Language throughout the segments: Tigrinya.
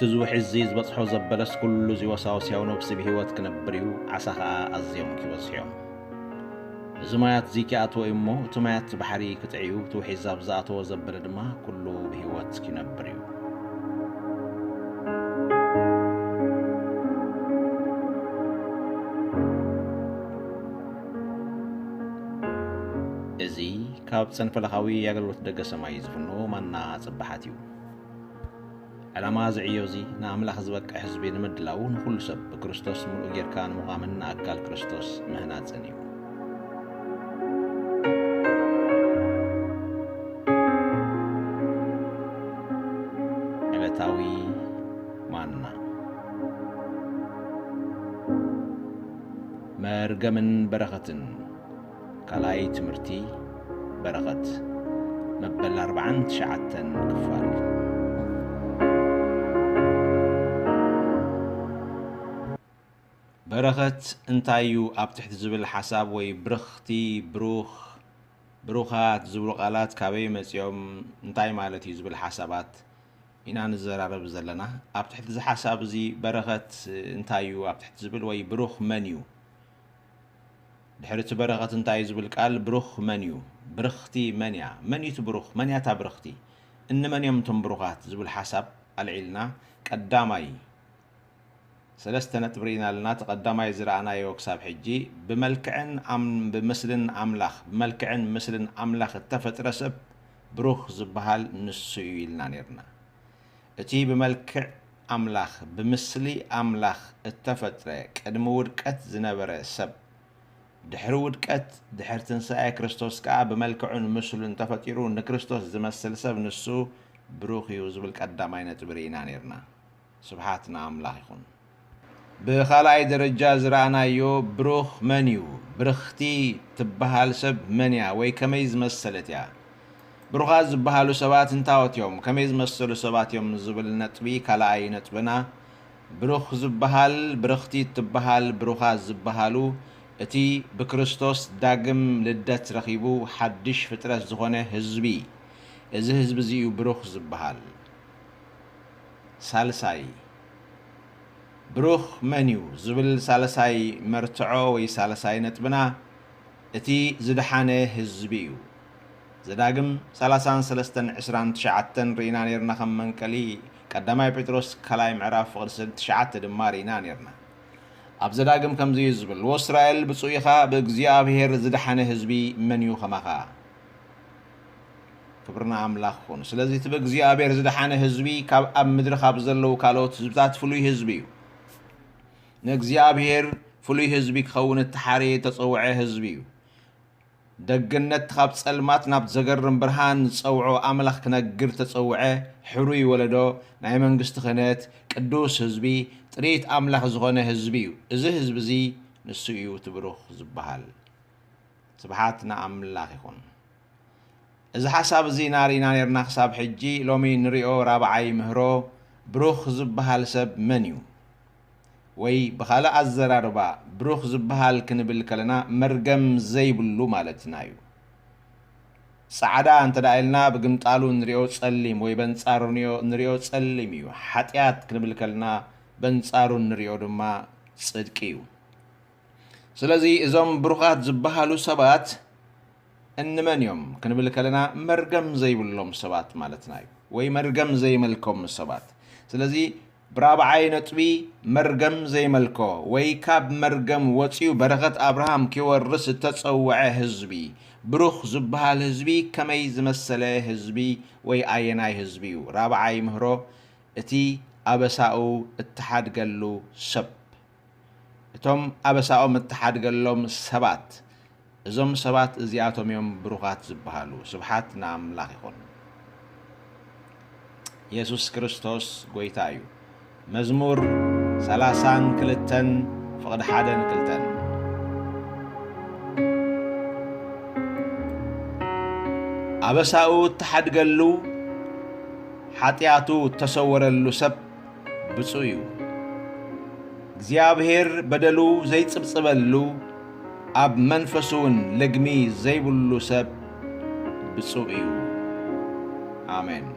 እቲ ዝውሒ እዚ ዝበጽሖ ዘበለስ ኩሉ እዚ ወሳወስ ሕያው ነብሲ ብህይወት ክነብር እዩ፣ ዓሳ ኸኣ ኣዝዮም ክበዝሑ እዮም። እዚ ማያት እዚ ኪኣትዎ እዩ እሞ፣ እቲ ማያት ባሕሪ ክጥዕዩ፣ እቲ ውሒ ዛብ ዝኣተዎ ዘበለ ድማ ኩሉ ብህይወት ኪነብር እዩ። እዚ ካብ ጸንፈለኻዊ ኣገልግሎት ደገ ሰማይ ዝፍኖ ማና ጽባሓት እዩ። ዕላማ እዚ ዕዮ እዚ ንኣምላኽ ዝበቅዕ ህዝቢ ንምድላው፣ ንኹሉ ሰብ ብክርስቶስ ምሉእ ጌርካ ንምዃምን ንኣካል ክርስቶስ ምህናጽን እዩ። ዕለታዊ ማና። መርገምን በረኸትን። ካልኣይ ትምህርቲ በረኸት፣ መበል ኣርባዓን ትሽዓተን ክፋል። በረኸት እንታይ እዩ ኣብ ትሕቲ ዝብል ሓሳብ ወይ ብርኽቲ፣ ብሩኽ፣ ብሩኻት ዝብሉ ቃላት ካበይ መጺኦም፣ እንታይ ማለት እዩ ዝብል ሓሳባት ኢና ንዘራረብ ዘለና። ኣብ ትሕቲ እዚ ሓሳብ እዚ በረኸት እንታይ እዩ ኣብ ትሕቲ ዝብል ወይ ብሩኽ መን እዩ? ድሕሪ እቲ በረኸት እንታይ እዩ ዝብል ቃል፣ ብሩኽ መን እዩ? ብርኽቲ መን እያ? መን እዩ እቲ ብሩኽ? መን እያ እታ ብርኽቲ? እንመን እዮም እቶም ብሩኻት ዝብል ሓሳብ ኣልዒልና፣ ቀዳማይ ሰለስተ ነጥቢ ርኢና ኣለና። እቲ ቀዳማይ ዝረኣናዮ ክሳብ ሕጂ፣ ብመልክዕን ኣም-፣ ብምስልን ኣምላኽ፣ ብመልክዕን ምስልን ኣምላኽ እተፈጥረ ሰብ ብሩኽ ዝበሃል ንሱ እዩ ኢልና ነይርና። እቲ ብመልክዕ ኣምላኽ፣ ብምስሊ ኣምላኽ እተፈጥረ፣ ቅድሚ ውድቀት ዝነበረ ሰብ፣ ድሕሪ ውድቀት፣ ድሕሪ ትንሳኤ ክርስቶስ ከኣ ብመልክዑን ምስሉን ተፈጢሩ ንክርስቶስ ዝመስል ሰብ ንሱ ብሩኽ እዩ ዝብል ቀዳማይ ነጥቢ ርኢና ነይርና። ስብሓት ንኣምላኽ ይኹን። ብኻልኣይ ደረጃ ዝረኣናዮ ብሩኽ መን እዩ? ብርኽቲ ትበሃል ሰብ መን እያ ወይ ከመይ ዝመሰለት እያ? ብሩኻት ዝበሃሉ ሰባት እንታዎት እዮም? ከመይ ዝመሰሉ ሰባት እዮም ዝብል ነጥቢ ካልኣይ ነጥብና። ብሩኽ ዝበሃል፣ ብርኽቲ ትበሃል፣ ብሩኻት ዝበሃሉ እቲ ብክርስቶስ ዳግም ልደት ረኺቡ ሓድሽ ፍጥረት ዝኾነ ህዝቢ። እዚ ህዝቢ እዚ እዩ ብሩኽ ዝበሃል። ሳልሳይ፣ ብሩኽ መን እዩ ዝብል ሳልሳይ መርትዖ ወይ ሳልሳይ ነጥብና፣ እቲ ዝደሓነ ህዝቢ እዩ። ዘዳግም ሰላሳን ሰለስተን ዕስራን ትሽዓተን ርኢና ነይርና ከም መንቀሊ፣ ቀዳማይ ጴጥሮስ ካልኣይ ምዕራፍ ፍቕዲ ስድስተ ትሽዓተ ድማ ርኢና ነይርና። ኣብ ዘዳግም ከምዚ እዩ ዝብል፣ "ወእስራኤል ብፁዕ ኢኻ፣ ብእግዚኣብሔር ዝደሓነ ህዝቢ መን እዩ ከማኻ?" ክብሪ ንኣምላኽ ይኹን። ስለዚ እቲ ብእግዚኣብሔር ዝደሓነ ህዝቢ ካብ ኣብ ምድሪ ካብ ዘለዉ ካልኦት ህዝብታት ፍሉይ ህዝቢ እዩ። ንእግዚኣብሔር ፍሉይ ህዝቢ ክኸውን እተሓርየ፣ እተጸውዐ ህዝቢ እዩ። ደግነት ካብ ጸልማት ናብ ዘገርም ብርሃን ዝጸውዖ ኣምላኽ ክነግር እተጸውዐ ሕሩይ ወለዶ፣ ናይ መንግስቲ ክህነት፣ ቅዱስ ህዝቢ፣ ጥሪት ኣምላኽ ዝኾነ ህዝቢ እዩ። እዚ ህዝቢ እዚ ንሱ እዩ እቲ ብሩኽ ዝበሃል። ስብሓት ንኣምላኽ ይኹን። እዚ ሓሳብ እዚ ኢና ርኢና ነርና ክሳብ ሕጂ። ሎሚ ንሪኦ ራብዓይ ምህሮ ብሩኽ ዝበሃል ሰብ መን እዩ? ወይ ብኻልእ ኣዘራርባ ብሩኽ ዝበሃል ክንብል ከለና መርገም ዘይብሉ ማለትና እዩ። ጻዕዳ እንተ ደኣ ኢልና ብግምጣሉ ንሪኦ ጸሊም ወይ በንጻሩ ንዮ-፣ ንሪኦ ጸሊም እዩ። ሓጢኣት ክንብል ከለና በንጻሩ ንሪኦ ድማ ጽድቂ እዩ። ስለዚ እዞም ብሩኻት ዝበሃሉ ሰባት እንመን እዮም ክንብል ከለና መርገም ዘይብሎም ሰባት ማለትና እዩ፣ ወይ መርገም ዘይመልኮም ሰባት። ስለዚ ብራብዓይ ነጥቢ መርገም ዘይመልኮ ወይ ካብ መርገም ወፂኡ በረኸት ኣብርሃም ክወርስ እተፀውዐ ህዝቢ፣ ብሩኽ ዝበሃል ህዝቢ ከመይ ዝመሰለ ህዝቢ ወይ ኣየናይ ህዝቢ እዩ? ራብዓይ ምህሮ እቲ ኣበሳኡ እተሓድገሉ ሰብ። እቶም ኣበሳኦም እተሓድገሎም ሰባት፣ እዞም ሰባት እዚኣቶም እዮም ብሩኻት ዝበሃሉ። ስብሓት ንኣምላኽ ይኹን። የሱስ ክርስቶስ ጐይታ እዩ። መዝሙር ሰላሳን ክልተን ፍቕዲ ሓደን ክልተን። ኣበሳኡ እተሓድገሉ፣ ሓጢኣቱ እተሰወረሉ ሰብ ብፁዕ እዩ። እግዚኣብሔር በደሉ ዘይጽብጽበሉ፣ ኣብ መንፈሱ እውን ልግሚ ዘይብሉ ሰብ ብፁዕ እዩ። ኣሜን።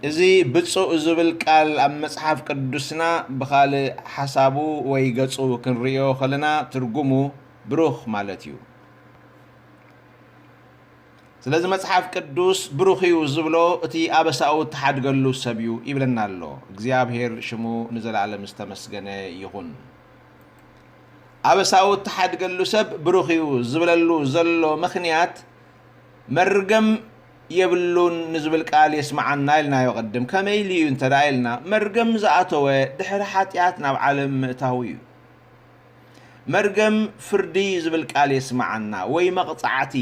እዚ ብፁዕ ዝብል ቃል ኣብ መጽሓፍ ቅዱስና ብኻልእ ሓሳቡ ወይ ገጹ ክንርእዮ ከለና ትርጉሙ ብሩኽ ማለት እዩ። ስለዚ መጽሓፍ ቅዱስ ብሩኽ እዩ ዝብሎ እቲ ኣበሳኡ እትሓድገሉ ሰብ እዩ ይብለና ኣሎ። እግዚኣብሔር ሽሙ ንዘለኣለም ዝተመስገነ ይኹን። ኣበሳኡ እትሓድገሉ ሰብ ብሩኽ እዩ ዝብለሉ ዘሎ ምኽንያት መርገም የብሉን ንዝብል ቃል የስምዓና ኢልናዮ ቅድም። ከመይ ኢሉ እዩ እንተ ደኣ ኢልና፣ መርገም ዝኣተወ ድሕሪ ሓጢኣት ናብ ዓለም ምእታው እዩ። መርገም ፍርዲ ዝብል ቃል የስምዓና፣ ወይ መቕጻዕቲ።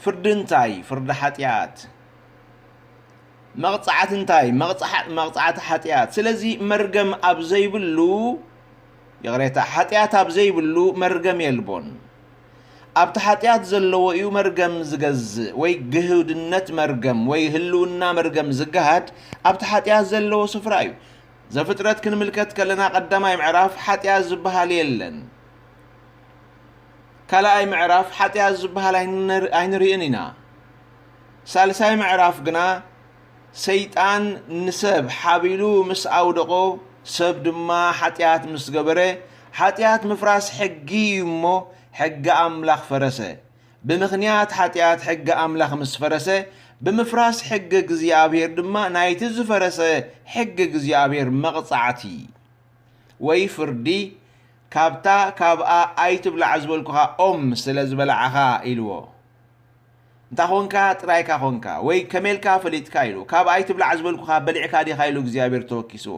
ፍርዲ እንታይ? ፍርዲ ሓጢኣት። መቕጻዕቲ እንታይ? መቕጻዕ-፣ መቕጻዕቲ ሓጢኣት። ስለዚ መርገም ኣብ ዘይብሉ፣ ይቕሬታ፣ ሓጢኣት ኣብ ዘይብሉ መርገም የልቦን። ኣብቲ ሓጢኣት ዘለዎ እዩ መርገም ዝገዝእ፣ ወይ ግህድነት መርገም፣ ወይ ህልውና መርገም ዝገሃድ ኣብቲ ሓጢኣት ዘለዎ ስፍራ እዩ። ዘፍጥረት ክንምልከት ከለና ቀዳማይ ምዕራፍ ሓጢኣት ዝበሃል የለን። ካልኣይ ምዕራፍ ሓጢኣት ዝበሃል ኣይንር-፣ ኣይንርእን ኢና። ሳልሳይ ምዕራፍ ግና ሰይጣን ንሰብ ሓቢሉ ምስ ኣውደቖ፣ ሰብ ድማ ሓጢኣት ምስ ገበረ፣ ሓጢኣት ምፍራስ ሕጊ እዩ እሞ፣ ሕጊ ኣምላኽ ፈረሰ። ብምኽንያት ሓጢኣት ሕጊ ኣምላኽ ምስ ፈረሰ፣ ብምፍራስ ሕጊ እግዚኣብሔር ድማ ናይቲ ዝፈረሰ ሕጊ እግዚኣብሔር መቕጻዕቲ ወይ ፍርዲ ካብታ ካብኣ ኣይትብላዕ ዝበልኩኻ ኦም ስለ ዝበላዕኻ ኢልዎ። እንታ ኾንካ ጥራይካ ኾንካ ወይ ከመልካ ፈሊጥካ ኢሉ። ካብ ኣይትብላዕ ዝበልኩኻ በሊዕካ ዲኻ ኢሉ እግዚኣብሔር ተወኪስዎ።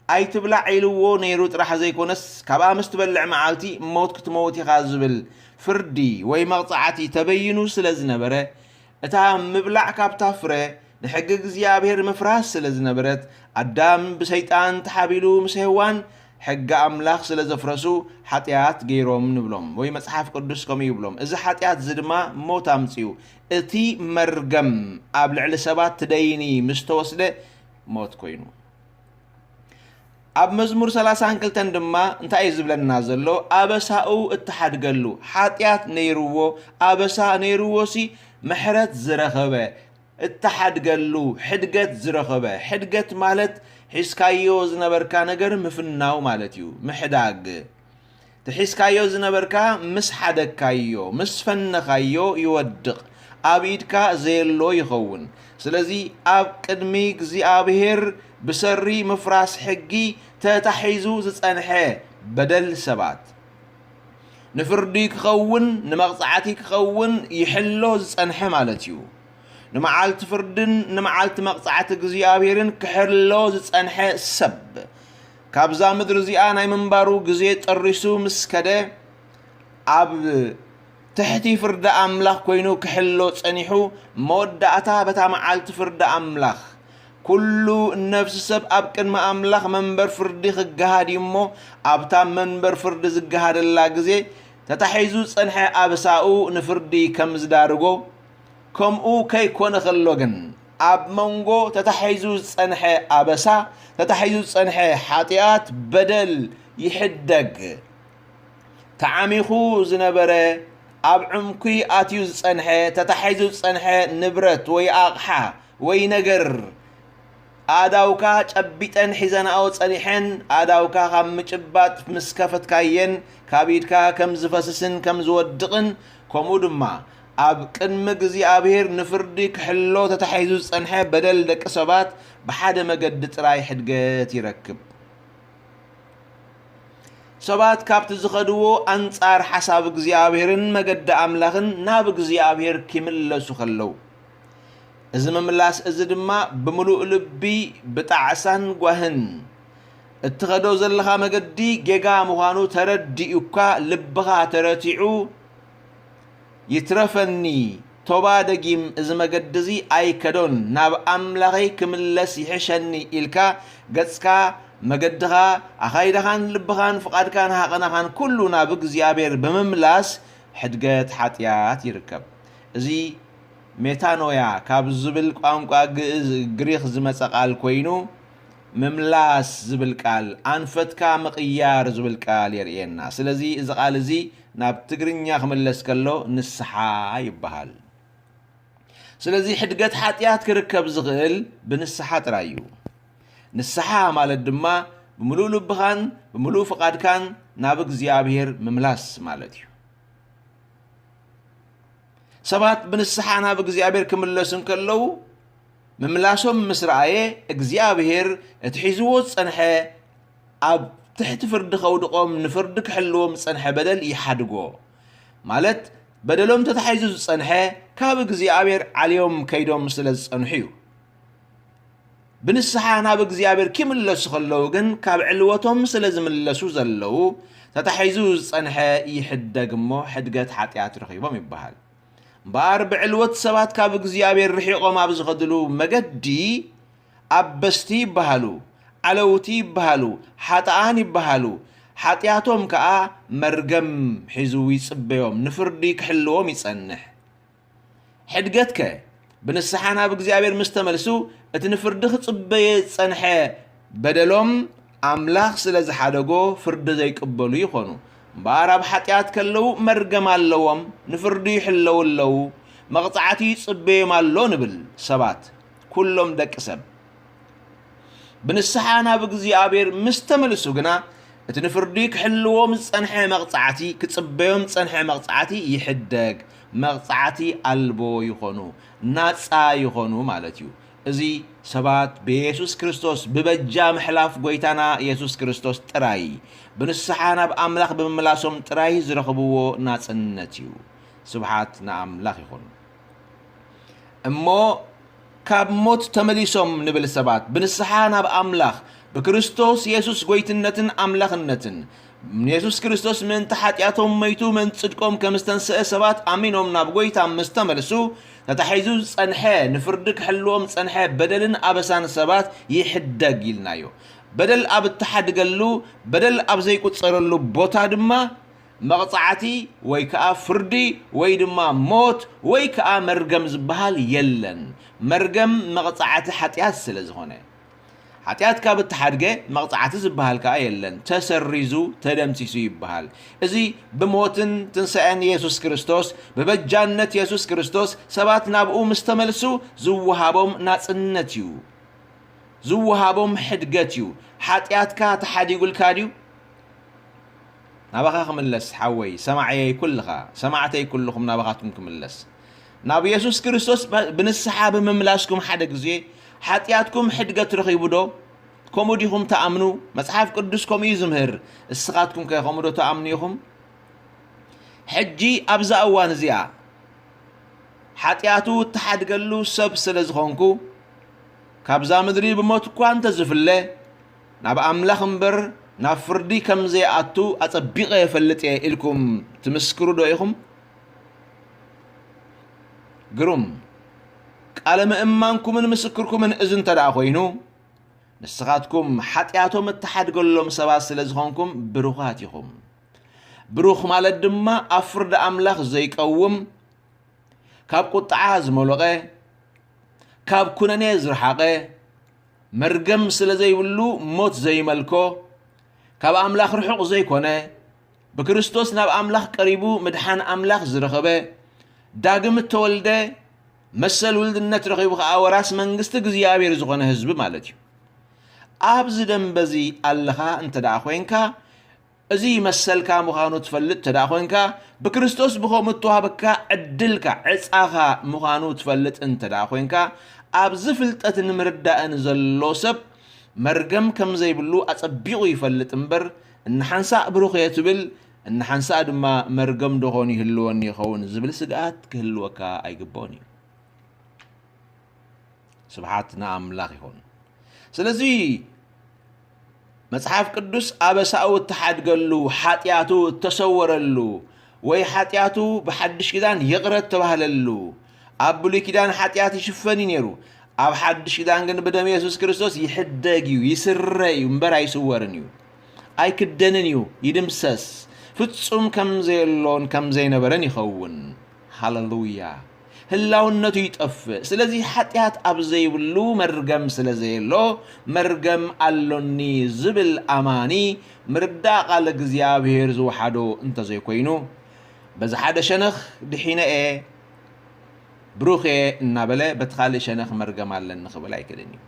ኣይትብላዕ ኢልዎ ነይሩ ጥራሕ ዘይኮነስ፣ ካብኣ ምስ ትበልዕ መዓልቲ ሞት ክትመውት ኢኻ ዝብል ፍርዲ ወይ መቕጻዕቲ ተበይኑ ስለ ዝነበረ፣ እታ ምብላዕ ካብታ ፍረ ንሕጊ እግዚኣብሔር ምፍራስ ስለ ዝነበረት፣ ኣዳም ብሰይጣን ተሓቢሉ ምስ ሄዋን ሕጊ ኣምላኽ ስለ ዘፍረሱ ሓጢኣት ገይሮም ንብሎም፣ ወይ መጽሓፍ ቅዱስ ከምኡ ይብሎም። እዚ ሓጢኣት እዚ ድማ ሞት ኣምጺኡ። እቲ መርገም ኣብ ልዕሊ ሰባት ትደይኒ ምስ ተወስደ ሞት ኮይኑ። ኣብ መዝሙር ሰላሳን ክልተን ድማ እንታይ እዩ ዝብለና ዘሎ? ኣበሳኡ እተሓድገሉ፣ ሓጢኣት ነይርዎ፣ ኣበሳ ነይርዎ ሲ ምሕረት ዝረኸበ፣ እተሓድገሉ፣ ሕድገት ዝረኸበ። ሕድገት ማለት ሒዝካዮ ዝነበርካ ነገር ምፍናው ማለት እዩ። ምሕዳግ። ትሒዝካዮ ዝነበርካ ምስ ሓደግካዮ፣ ምስ ፈነኻዮ ይወድቕ፣ ኣብ ኢድካ ዘየሎ ይኸውን። ስለዚ ኣብ ቅድሚ እግዚኣብሔር ብሰሪ ምፍራስ ሕጊ ተታሒዙ ዝጸንሐ በደል ሰባት ንፍርዲ ክኸውን፣ ንመቕጻዕቲ ክኸውን ይሕሎ ዝጸንሐ ማለት እዩ። ንመዓልቲ ፍርድን ንመዓልቲ መቕጻዕቲ እግዚኣብሔርን ክሕሎ ዝጸንሐ ሰብ፣ ካብዛ ምድሪ እዚኣ ናይ ምንባሩ ግዜ ጨሪሱ ምስ ከደ፣ ኣብ ትሕቲ ፍርዲ ኣምላኽ ኮይኑ ክሕሎ ጸኒሑ፣ መወዳእታ በታ መዓልቲ ፍርዲ ኣምላኽ፣ ኩሉ ነፍሲ ሰብ ኣብ ቅድሚ ኣምላኽ መንበር ፍርዲ ክገሃድ እዩ እሞ፣ ኣብታ መንበር ፍርዲ ዝገሃደላ ግዜ፣ ተታሒዙ ዝጸንሐ ኣበሳኡ ንፍርዲ ከም ዝዳርጎ፣ ከምኡ ከይኮነ ከሎ ግን፣ ኣብ መንጎ ተታሒዙ ዝጸንሐ ኣበሳ፣ ተታሒዙ ዝጸንሐ ሓጢኣት፣ በደል ይሕደግ። ተዓሚኹ ዝነበረ፣ ኣብ ዕምኩይ ኣትዩ ዝጸንሐ፣ ተታሒዙ ዝጸንሐ ንብረት ወይ ኣቕሓ ወይ ነገር፣ ኣእዳውካ ጨቢጠን ሒዘናኦ ጸኒሐን፣ ኣእዳውካ ካብ ምጭባጥ ምስ ከፈትካየን፣ ካብ ኢድካ ከም ዝፈስስን ከም ዝወድቕን፣ ከምኡ ድማ ኣብ ቅድሚ እግዚኣብሔር ንፍርዲ ክሕሎ ተታሒዙ ዝጸንሐ በደል ደቂ ሰባት ብሓደ መገዲ ጥራይ ሕድገት ይረክብ። ሰባት ካብቲ ዝኸድዎ ኣንጻር ሓሳብ እግዚኣብሔርን መገዲ ኣምላኽን ናብ እግዚኣብሔር ኪምለሱ ከለዉ፣ እዚ ምምላስ እዚ ድማ ብምሉእ ልቢ፣ ብጣዕሳን ጓህን፣ እትኸዶ ዘለኻ መገዲ ጌጋ ምዃኑ ተረዲኡካ፣ ልብኻ ተረቲዑ፣ ይትረፈኒ፣ ቶባ ደጊም እዚ መገዲ እዚ ኣይከዶን፣ ናብ ኣምላኸይ ክምለስ ይሕሸኒ ኢልካ፣ ገጽካ፣ መገድኻ፣ ኣኻይዳኻን ልብኻን ፍቓድካን ሃቐናኻን ኩሉ ናብ እግዚኣብሔር ብምምላስ ሕድገት ሓጢኣት ይርከብ። እዚ ሜታኖያ ካብ ዝብል ቋንቋ ግእዝ፣ ግሪኽ ዝመጸ ቃል ኮይኑ፣ ምምላስ ዝብል ቃል፣ ኣንፈትካ ምቕያር ዝብል ቃል የርእየና። ስለዚ እዚ ቃል እዚ ናብ ትግርኛ ክምለስ ከሎ ንስሓ ይበሃል። ስለዚ ሕድገት ሓጢኣት ክርከብ ዝኽእል ብንስሓ ጥራይ እዩ። ንስሓ ማለት ድማ ብምሉእ ልብኻን ብምሉእ ፍቓድካን ናብ እግዚኣብሔር ምምላስ ማለት እዩ። ሰባት ብንስሓ ናብ እግዚኣብሔር ክምለሱ እንከለዉ፣ ምምላሶም ምስ ረኣየ፣ እግዚኣብሔር እቲ ሒዝዎ ዝጸንሐ፣ ኣብ ትሕቲ ፍርዲ ከውድቖም፣ ንፍርዲ ክሕልዎም ዝጸንሐ በደል ይሓድጎ። ማለት፣ በደሎም ተታሒዙ ዝጸንሐ፣ ካብ እግዚኣብሔር ዓልዮም ከይዶም ስለ ዝጸንሑ እዩ። ብንስሓ ናብ እግዚኣብሔር ኪምለሱ ከለዉ ግን፣ ካብ ዕልወቶም ስለ ዝምለሱ ዘለዉ፣ ተታሒዙ ዝጸንሐ ይሕደግ እሞ፣ ሕድገት ሓጢኣት ረኺቦም ይበሃል። እምበኣር፣ ብዕልወት ሰባት ካብ እግዚኣብሔር ርሒቖም ኣብ ዝኸድሉ መገዲ፣ ኣበስቲ ይበሃሉ፣ ዓለውቲ ይበሃሉ፣ ሓጥኣን ይበሃሉ። ሓጢኣቶም ከኣ መርገም ሒዙ ይጽበዮም፣ ንፍርዲ ክሕልዎም ይጸንሕ። ሕድገትከ? ብንስሓ ናብ እግዚኣብሔር ምስ ተመልሱ፣ እቲ ንፍርዲ ክጽበየ ዝጸንሐ በደሎም ኣምላኽ ስለ ዝሓደጎ ፍርዲ ዘይቅበሉ ይኾኑ። እምበኣር ኣብ ሓጢኣት ከለዉ መርገም ኣለዎም፣ ንፍርዲ ይሕለዉ ኣለዉ፣ መቕጻዕቲ ይጽበዮም ኣሎ ንብል ሰባት፣ ኩሎም ደቂ ሰብ። ብንስሓ ናብ እግዚኣብሔር ምስ ተመልሱ ግና፣ እቲ ንፍርዲ ክሕልዎም ዝጸንሐ መቕጻዕቲ፣ ክጽበዮም ዝጸንሐ መቕጻዕቲ ይሕደግ፣ መቕጻዕቲ ኣልቦ ይኾኑ፣ ናጻ ይኾኑ ማለት እዩ። እዚ ሰባት ብየሱስ ክርስቶስ፣ ብበጃ ምሕላፍ ጐይታና የሱስ ክርስቶስ ጥራይ፣ ብንስሓ ናብ ኣምላኽ ብምምላሶም ጥራይ ዝረኽብዎ ናጽነት እዩ። ስብሓት ንኣምላኽ ይኹን። እሞ ካብ ሞት ተመሊሶም ንብል ሰባት፣ ብንስሓ ናብ ኣምላኽ፣ ብክርስቶስ የሱስ ጐይትነትን ኣምላኽነትን፣ የሱስ ክርስቶስ ምእንቲ ሓጢኣቶም መይቱ፣ ምእንቲ ጽድቆም ከም ዝተንስአ ሰባት ኣሚኖም ናብ ጐይታ ምስ ተመልሱ፣ ተታሒዙ ዝጸንሐ፣ ንፍርዲ ክሕልዎም ዝጸንሐ በደልን ኣበሳን ሰባት ይሕደግ ኢልናዮ። በደል ኣብ እተሓድገሉ፣ በደል ኣብ ዘይቁጸረሉ ቦታ ድማ፣ መቕጻዕቲ ወይ ከኣ ፍርዲ ወይ ድማ ሞት ወይ ከኣ መርገም ዝበሃል የለን። መርገም መቕጻዕቲ ሓጢኣት ስለ ዝኾነ። ሓጢኣት ካብ እተሓድገ መቕጻዕቲ ዝበሃል ከኣ የለን። ተሰሪዙ፣ ተደምሲሱ ይበሃል። እዚ ብሞትን ትንሳኤን የሱስ ክርስቶስ፣ ብበጃነት የሱስ ክርስቶስ ሰባት ናብኡ ምስ ተመልሱ ዝወሃቦም ናጽነት እዩ። ዝወሃቦም ሕድገት እዩ። ሓጢኣትካ ተሓዲጉልካ ድዩ? ናባኻ ክምለስ ሓወይ፣ ሰማዕየይ ኩልኻ፣ ሰማዕተይ ኩልኹም ናባኻትኩም ክምለስ። ናብ የሱስ ክርስቶስ ብ-፣ ብንስሓ ብምምላስኩም ሓደ ግዜ ሓጢኣትኩም ሕድገት ረኺቡ ዶ? ከምኡ ዲኹም ትኣምኑ? መጽሓፍ ቅዱስ ከምኡ እዩ ዝምህር። እስኻትኩም ከ ከምኡ ዶ ትኣምኑ ኢኹም? ሕጂ ኣብዛ እዋን እዚኣ ሓጢኣቱ እተሓድገሉ ሰብ ስለ ዝኾንኩ፣ ካብዛ ምድሪ ብሞት እኳ እንተዝፍለ፣ ናብ ኣምላኽ እምበር ናብ ፍርዲ ከም ዘይኣቱ ኣጸቢቐ እፈልጥ እየ ኢልኩም ትምስክሩ ዶ ኢኹም? ግሩም። ቃለ ምእማንኩምን ምስክርኩምን እዚ እንተ ደኣ ኾይኑ፣ ንስኻትኩም ሓጢኣቶም እተሓድገሎም ሰባት ስለ ዝኾንኩም ብሩኻት ኢኹም። ብሩኽ ማለት ድማ ኣብ ፍርዲ ኣምላኽ ዘይቀውም፣ ካብ ቁጥዓ ዝመሎቐ፣ ካብ ኩነኔ ዝረሓቐ፣ መርገም ስለ ዘይብሉ ሞት ዘይመልኮ፣ ካብ ኣምላኽ ርሑቕ ዘይኮነ፣ ብክርስቶስ ናብ ኣምላኽ ቀሪቡ ምድሓን ኣምላኽ ዝረኸበ፣ ዳግም እተወልደ፣ መሰል ውልድነት ረኺቡ ኸኣ ወራስ መንግስቲ እግዚኣብሔር ዝኾነ ህዝቢ ማለት እዩ። ኣብዚ ደንበ እዚ ኣለኻ እንተ ደኣ ኾይንካ፣ እዚ መሰልካ ምዃኑ ትፈልጥ እንተ ደኣ ኾይንካ፣ ብክርስቶስ ብኸምኡ እተዋህበካ ዕድልካ፣ ዕጻኻ ምዃኑ ትፈልጥ እንተ ደኣ ኾይንካ፣ ኣብዚ ፍልጠትን ምርዳእን ዘሎ ሰብ መርገም ከም ዘይብሉ ኣጸቢቑ ይፈልጥ እምበር፣ እንሓንሳእ ብሩኽ እየ ትብል፣ እንሓንሳእ ድማ መርገም ዶ ኾን ይህልወኒ ይኸውን ዝብል ስግኣት ክህልወካ ኣይግብኦን እዩ። ስብሓት ንኣምላኽ ይኹን። ስለዚ መጽሓፍ ቅዱስ ኣበሳኡ እተሓድገሉ፣ ሓጢኣቱ እተሰወረሉ፣ ወይ ሓጢኣቱ ብሓድሽ ኪዳን ይቕረ እተባህለሉ፣ ኣብ ብሉይ ኪዳን ሓጢኣት ይሽፈን እዩ ነይሩ። ኣብ ሓድሽ ኪዳን ግን ብደም የሱስ ክርስቶስ ይሕደግ እዩ፣ ይስረ እዩ እምበር ኣይስወርን እዩ። ኣይክደንን እዩ፣ ይድምሰስ። ፍጹም ከም ዘየሎን ከም ዘይነበረን ይኸውን። ሃሌሉያ። ህላውነቱ ይጠፍእ። ስለዚ ሓጢኣት ኣብ ዘይብሉ መርገም ስለ ዘየሎ፣ መርገም ኣሎኒ ዝብል ኣማኒ ምርዳእ ቃል እግዚኣብሔር ዝወሓዶ እንተዘይኮይኑ፣ በዚ ሓደ ሸነኽ ድሒነ እየ፣ ብሩኽ እየ እናበለ በቲ ካልእ ሸነኽ መርገም ኣለኒ ክብል ኣይክእልን እዩ።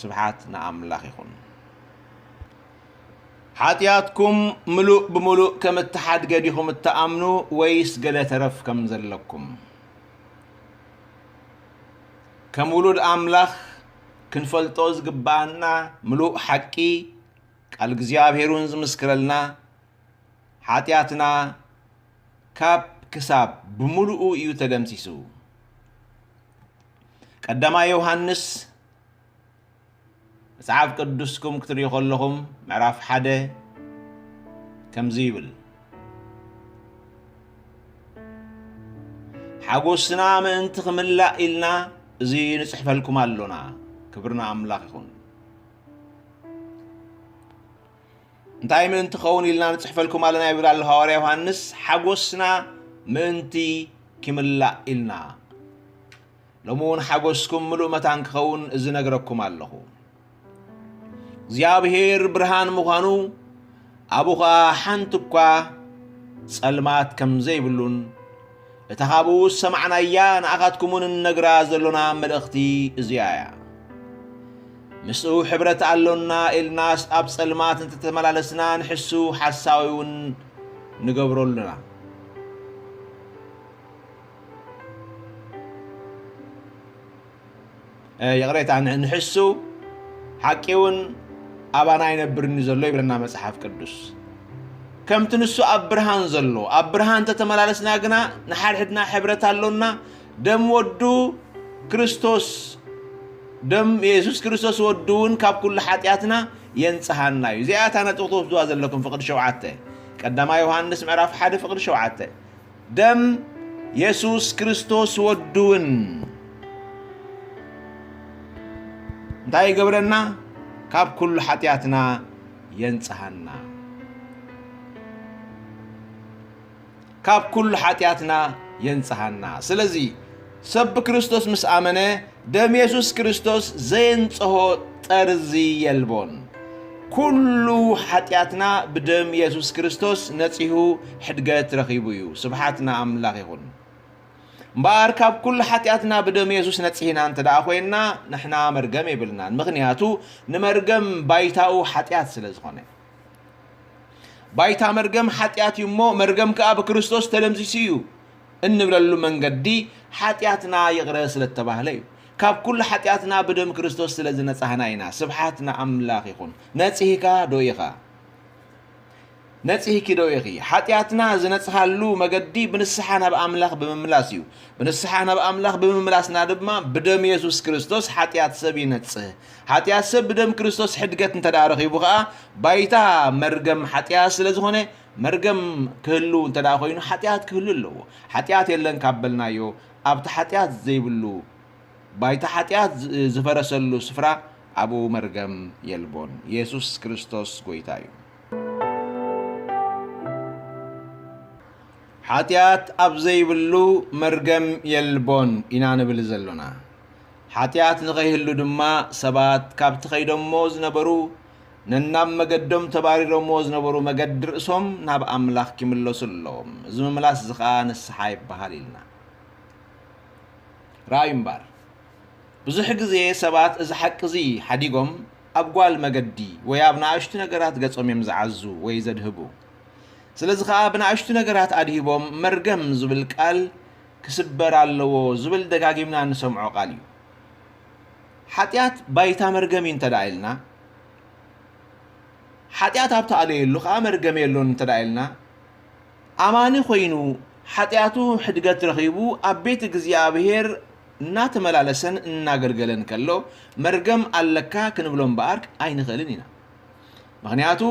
ስብሓት ንኣምላኽ ይኹን። ሓጢኣትኩም ምሉእ ብምሉእ ከም እተሓድገ ዲኹም እትኣምኑ ወይስ ገለ ተረፍ ከም ዘለኩም? ከም ውሉድ ኣምላኽ ክንፈልጦ ዝግብኣና ምሉእ ሓቂ ቃል እግዚኣብሔር እውን ዝምስክረልና ሓጢኣትና ካብ ክሳብ ብምሉኡ እዩ ተደምሲሱ። ቀዳማይ ዮሃንስ መጽሓፍ ቅዱስኩም ክትርእዩ ከለኹም ምዕራፍ ሓደ ከምዚ ይብል፣ ሓጎስና ምእንቲ ክምላእ ኢልና እዚ ንጽሕፈልኩም ኣሎና። ክብሪ ንኣምላኽ ይኹን። እንታይ ምእንቲ ኸውን ኢልና ንጽሕፈልኩም ኣለና ይብል ኣሎ ሃዋርያ ዮሃንስ፣ ሓጎስና ምእንቲ ክምላእ ኢልና። ሎሚ እውን ሓጎስኩም ምሉእ መታን ክኸውን እዚ ነግረኩም ኣለኹ። እግዚኣብሔር ብርሃን ምዃኑ ኣብኡ ኸኣ ሓንቲ እኳ ጸልማት ከም ዘይብሉን እታ ካብኡ ዝሰማዕናያ ንኣኻትኩም እውን እንነግራ ዘሎና መልእኽቲ እዚኣ እያ። ምስኡ ሕብረት ኣሎና ኢልናስ ኣብ ጸልማት እንተተመላለስና ንሕሱ ሓሳዊ እውን ንገብሮ ኣሎና። እ፣ ይቕሬታ፣ ን-፣ ንሕሱ ሓቂ እውን ኣባና ኣይነብርን እዩ ዘሎ ይብለና መጽሓፍ ቅዱስ። ከምቲ ንሱ ኣብ ብርሃን ዘሎ፣ ኣብ ብርሃን እንተተመላለስና ግና ንሓድሕድና ሕብረት ኣሎና፣ ደም ወዱ ክርስቶስ፣ ደም የሱስ ክርስቶስ ወዱ እውን ካብ ኩሉ ሓጢኣትና የንጽሃና እዩ። እዚኣ እታ ነጥቢ ክትወስድዋ ዘለኩም ፍቕዲ ሸውዓተ፣ ቀዳማይ ዮሃንስ ምዕራፍ ሓደ ፍቕዲ ሸውዓተ። ደም የሱስ ክርስቶስ ወዱ እውን እንታይ ይገብረና? ካብ ኩሉ ሓጢኣትና የንጽሃና። ካብ ኩሉ ሓጢኣትና የንጽሃና። ስለዚ ሰብ ብክርስቶስ ምስ ኣመነ ደም የሱስ ክርስቶስ ዘየንጽሆ ጠርዚ የልቦን። ኩሉ ሓጢኣትና ብደም የሱስ ክርስቶስ ነጺሁ ሕድገት ረኺቡ እዩ። ስብሓት ንኣምላኽ ይኹን። እምበኣር ካብ ኩሉ ሓጢኣትና ብደም የሱስ ነጺህና እንተ ደኣ ኮይንና ንሕና መርገም የብልናን። ምኽንያቱ ንመርገም ባይታኡ ሓጢኣት ስለ ዝኾነ። ባይታ መርገም ሓጢኣት እዩ እሞ መርገም ከኣ ብክርስቶስ ተደምሲሱ እዩ እንብለሉ መንገዲ ሓጢኣትና ይቕረ ስለ እተባህለ እዩ። ካብ ኩሉ ሓጢኣትና ብደም ክርስቶስ ስለ ዝነጻህና ኢና። ስብሓት ንኣምላኽ ይኹን። ነጺህካ ዶ ኢኻ? ነጺህኪ ዶ ኢኺ? ሓጢኣትና ዝነጽሃሉ መገዲ ብንስሓ ናብ ኣምላኽ ብምምላስ እዩ። ብንስሓ ናብ ኣምላኽ ብምምላስና ድማ ብደም የሱስ ክርስቶስ ሓጢኣት ሰብ ይነጽህ። ሓጢኣት ሰብ ብደም ክርስቶስ ሕድገት እንተ ደኣ ረኺቡ ኸኣ፣ ባይታ መርገም ሓጢኣት ስለ ዝኾነ፣ መርገም ክህሉ እንተ ደኣ ኮይኑ፣ ሓጢኣት ክህሉ ኣለዎ። ሓጢኣት የለን ካብ በልናዮ፣ ኣብቲ ሓጢኣት ዘይብሉ፣ ባይታ ሓጢኣት ዝ-፣ ዝፈረሰሉ ስፍራ፣ ኣብኡ መርገም የልቦን። የሱስ ክርስቶስ ጐይታ እዩ። ሓጢኣት ኣብ ዘይብሉ መርገም የልቦን ኢና ንብል ዘሎና። ሓጢኣት ንኸይህሉ ድማ ሰባት ካብቲ ኸይዶሞ ዝነበሩ፣ ነናብ መገዶም ተባሪሮሞ ዝነበሩ መገዲ ርእሶም ናብ ኣምላኽ ኪምለሱ ኣለዎም። እዚ ምምላስ እዚ ኸኣ ንስሓ ይበሃል ኢልና። ርኣዩ እምበር፣ ብዙሕ ግዜ ሰባት እዚ ሓቂ እዚ ሓዲጎም ኣብ ጓል መገዲ ወይ ኣብ ንኣሽቱ ነገራት ገጾም እዮም ዝዓዙ ወይ ዘድህቡ። ስለዚ ኸኣ ብንኣሽቱ ነገራት ኣድሂቦም መርገም ዝብል ቃል ክስበር ኣለዎ ዝብል ደጋጊምና እንሰምዖ ቃል እዩ። ሓጢኣት ባይታ መርገም እዩ እንተ ደኣ ኢልና፣ ሓጢኣት ኣብ ተኣለየሉ ኸኣ መርገም የሎን እንተ ደኣ ኢልና፣ ኣማኒ ኾይኑ ሓጢኣቱ ሕድገት ረኺቡ ኣብ ቤት እግዚኣብሔር እናተመላለሰን እናገልገለን ከሎ መርገም ኣለካ ክንብሎ እምበኣር ኣይንኽእልን ኢና። ምኽንያቱ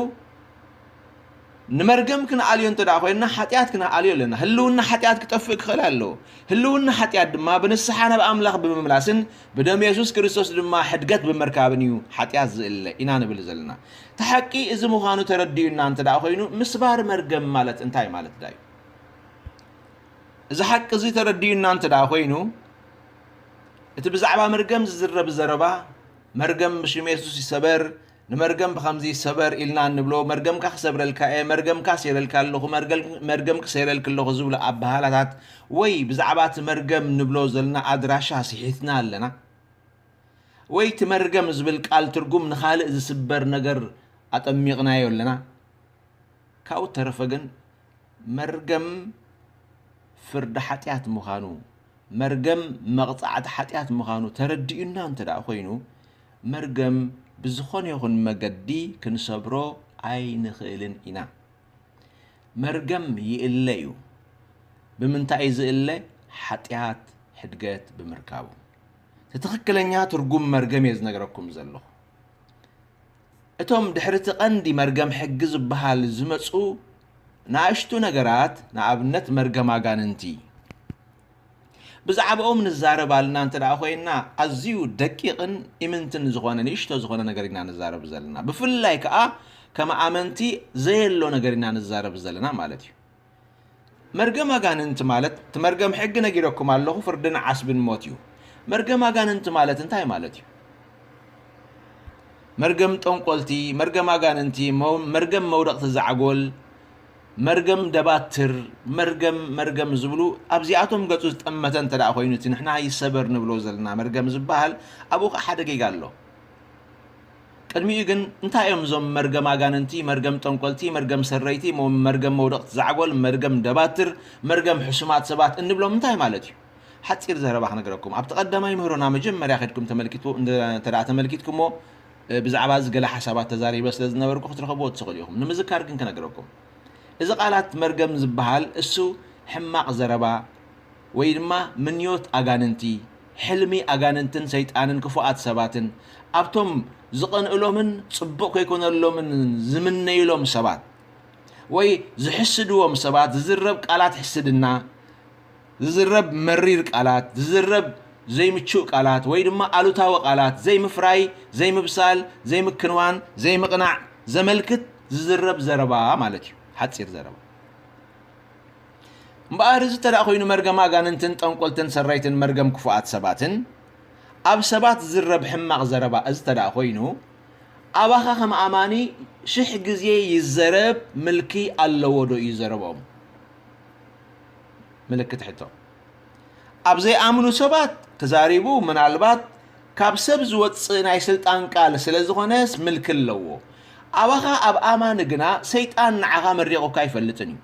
ንመርገም ክንኣልዮ እንተ ደኣ ኮይንና ሓጢኣት ክንኣልዮ ኣለና። ህልውና ሓጢኣት ክጠፍእ ክኽእል ኣለዎ። ህልውና ሓጢኣት ድማ ብንስሓ ናብ ኣምላኽ ብምምላስን ብደም የሱስ ክርስቶስ ድማ ሕድገት ብምርካብን እዩ ሓጢኣት ዝእለ ኢና ንብል ዘለና። እቲ ሓቂ እዚ ምዃኑ ተረዲኡና እንተ ደኣ ኮይኑ ምስባር መርገም ማለት እንታይ ማለት ድዩ? እዚ ሓቂ እዚ ተረዲኡና እንተ ደኣ ኮይኑ እቲ ብዛዕባ መርገም ዝዝረብ ዘረባ መርገም ብሽም የሱስ ይሰበር፣ ንመርገም ብኸምዚ ሰበር ኢልና እንብሎ፣ መርገምካ ክሰብረልካ እየ፣ መርገምካ ሰይረልካ ኣለኹ፣ መርገም-፣ መርገም ክሰይረልክ ኣለኹ ዝብሉ ኣበሃላታት ወይ ብዛዕባ እቲ መርገም ንብሎ ዘለና ኣድራሻ ስሒትና ኣለና። ወይ እቲ መርገም ዝብል ቃል ትርጉም ንኻልእ ዝስበር ነገር ኣጠሚቕናዮ ኣለና። ካብኡ ተረፈ ግን መርገም ፍርዲ ሓጢኣት ምዃኑ፣ መርገም መቕጻዕቲ ሓጢኣት ምዃኑ ተረዲኡና እንተ ደኣ ኮይኑ፣ መርገም ብዝኾነ ይኹን መገዲ ክንሰብሮ ኣይንኽእልን ኢና። መርገም ይእለ እዩ። ብምንታይ እዩ ዝእለ? ሓጢኣት ሕድገት ብምርካቡ። እቲ ትኽክለኛ ትርጉም መርገም እየ ዝነግረኩም ዘለኹ። እቶም ድሕሪ እቲ ቀንዲ መርገም ሕጊ ዝበሃል ዝመጹ ንኣሽቱ ነገራት፣ ንኣብነት መርገም ኣጋንንቲ፣ ብዛዕባኦም ንዛረብ ኣልና እንተ ደኣ ኮይንና፣ ኣዝዩ ደቂቕን ኢምንትን ዝኾነ ንእሽቶ ዝኾነ ነገር ኢና ንዛረብ ዘለና። ብፍላይ ከኣ ከም ኣመንቲ ዘየሎ ነገር ኢና ንዛረብ ዘለና ማለት እዩ። መርገም ኣጋንንቲ ማለት፣ እቲ መርገም ሕጊ ነጊረኩም ኣለኹ፣ ፍርድን ዓስብን ሞት እዩ። መርገም ኣጋንንቲ ማለት እንታይ ማለት እዩ? መርገም ጠንቆልቲ፣ መርገም ኣጋንንቲ፣ መው-፣ መርገም መውደቕቲ ዛዕጎል፣ መርገም ደባትር፣ መርገም፣ መርገም ዝብሉ ኣብዚኣቶም ገጹ ዝጠመተ እንተ ደኣ ኮይኑ፣ እቲ ንሕና ይሰበር ንብሎ ዘለና መርገም ዝበሃል፣ ኣብኡ ኸዓ ሓደ ጌጋ ኣሎ። ቅድሚኡ ግን እንታይ እዮም እዞም መርገም ኣጋንንቲ፣ መርገም ጠንቆልቲ፣ መርገም ሰረይቲ፣ ሞ-፣ መርገም መውደቕቲ ዛዕጎል፣ መርገም ደባትር፣ መርገም ሕሱማት ሰባት እንብሎም እንታይ ማለት እዩ? ሓጺር ዘረባ ክነግረኩም። ኣብቲ ቀዳማይ ምህሮና መጀመርያ ከድኩም ተመልኪቱ-፣ እንደ-፣ እንተ ደኣ ተመልኪትኩሞ፣ እ፣ ብዛዕባ እዚ ገለ ሓሳባት ተዛሪበ ስለ ዝነበርኩ ክትረኸብዎ ትኽእሉ ኢኹም። ንምዝካር ግን ክነግረኩም። እዚ ቃላት መርገም ዝበሃል እሱ ሕማቕ ዘረባ ወይ ድማ ምንዮት ኣጋንንቲ፣ ሕልሚ ኣጋንንትን ሰይጣንን ክፉኣት ሰባትን ኣብቶም ዝቐንእሎምን ጽቡቕ ከይኮነሎምን ዝምነይሎም ሰባት ወይ ዝሕስድዎም ሰባት ዝዝረብ ቃላት ሕስድና፣ ዝዝረብ መሪር ቃላት፣ ዝዝረብ ዘይምቹእ ቃላት ወይ ድማ ኣሉታዊ ቃላት፣ ዘይምፍራይ፣ ዘይምብሳል፣ ዘይምክንዋን፣ ዘይምቕናዕ ዘመልክት ዝዝረብ ዘረባ ማለት እዩ። ሓጺር ዘረባ። እምበኣር እዚ እንተ ደኣ ኮይኑ መርገም ኣጋንንትን ጠንቆልትን ሰረይትን መርገም ክፉኣት ሰባትን ኣብ ሰባት ዝዝረብ ሕማቕ ዘረባ እዚ እንተ ደኣ ኮይኑ ኣባኻ ከም ኣማኒ ሽሕ ግዜ ይዘረብ ምልኪ ኣለዎ ዶ እዩ ዘረብኦም? ምልክት ሕቶ። ኣብ ዘይኣምኑ ሰባት ተዛሪቡ ምናልባት ካብ ሰብ ዝወጽእ ናይ ስልጣን ቃል ስለ ዝኾነስ ምልኪ ኣለዎ። ኣባኻ ኣብ ኣማኒ ግና ሰይጣን ንዓኻ መሪቑካ ኣይፈልጥን እዩ።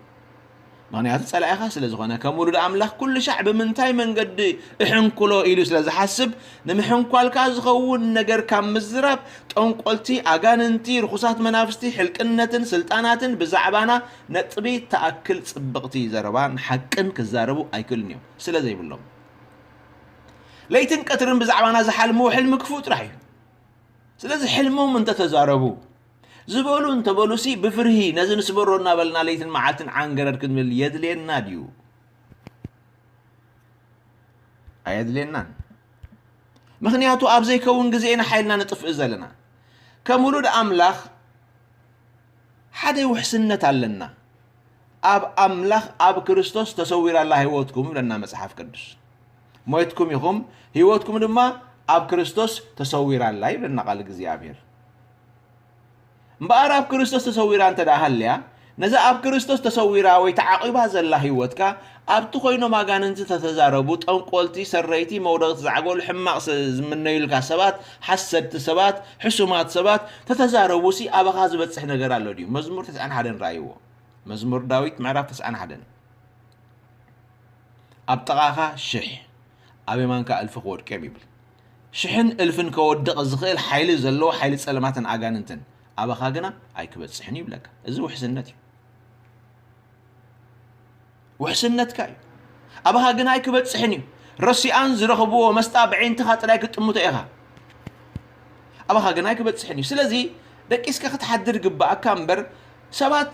ምኽንያቱ ጸላኢኻ ስለ ዝኾነ፣ ከም ውሉድ ኣምላኽ ኩሉ ሻዕ ብምንታይ መንገዲ እሕንኩሎ ኢሉ ስለ ዝሓስብ፣ ንምሕንኳልካ ዝኸውን ነገር ካብ ምዝራብ፣ ጠንቆልቲ፣ ኣጋንንቲ፣ ርኹሳት መናፍስቲ፣ ሕልቅነትን ስልጣናትን ብዛዕባና ነጥቢ ትኣክል ጽብቕቲ ዘረባን ሓቅን ክዛረቡ ኣይክእሉን እዮም፣ ስለ ዘይብሎም። ለይትን ቀትርን ብዛዕባና ዝሓልምዎ ሕልሚ ክፉእ ጥራሕ እዩ። ስለዚ ሕልሞም እንተተዛረቡ፣ ዝበሉ እንተበሉሲ ብፍርሂ ነዚ ንስበሮ እናበልና ለይትን መዓልትን ዓንገረር ክንብል የድልየና ድዩ? ኣየድልየናን። ምኽንያቱ ኣብ ዘይከውን ግዜ ኢና ሓይልና ነጥፍእ ዘለና። ከም ውሉድ ኣምላኽ ሓደ ውሕስነት ኣለና። ኣብ ኣምላኽ ኣብ ክርስቶስ ተሰዊራ ኣላ ህይወትኩም ይብለና መጽሓፍ ቅዱስ። ሞይትኩም ኢኹም፣ ህይወትኩም ድማ ኣብ ክርስቶስ ተሰዊራ ኣላ ይብለና ቃል እግዚኣብሔር። እምበኣር ኣብ ክርስቶስ ተሰዊራ እንተ ደኣ ሃልያ፣ ነዛ ኣብ ክርስቶስ ተሰዊራ ወይ ተዓቂባ ዘላ ህይወትካ፣ ኣብቲ ኮይኖም ኣጋንንቲ ተተዛረቡ፣ ጠንቆልቲ፣ ሰረይቲ፣ መውደቕቲ ዛዕጎል፣ ሕማቕ ስ-፣ ዝምነዩልካ ሰባት፣ ሓሰድቲ ሰባት፣ ሕሱማት ሰባት ተተዛረቡሲ፣ ኣባኻ ዝበጽሕ ነገር ኣሎ ድዩ? መዝሙር ተስዓን ሓደን ረኣይዎ። መዝሙር ዳዊት ምዕራፍ ተስዓን ሓደን። ኣብ ጥቓኻ ሽሕ፣ ኣብ የማንካ እልፊ ክወድቁ እዮም ይብል። ሽሕን እልፍን ከወድቕ ዝኽእል ሓይሊ ዘለዎ ሓይሊ ጸለማትን ኣጋንንትን ኣባኻ ግና ኣይክበጽሕን እዩ ይብለካ። እዚ ውሕስነት እዩ። ውሕስነትካ እዩ። ኣባኻ ግና ኣይክበጽሕን እዩ። ረሲኣን ዝረኽብዎ መስጣ ብዒንትኻ ጥራይ ክትጥምቶ ኢኻ። ኣባኻ ግና ኣይክበጽሕን እዩ። ስለዚ ደቂስካ ክትሓድር ይግብኣካ እምበር፣ ሰባት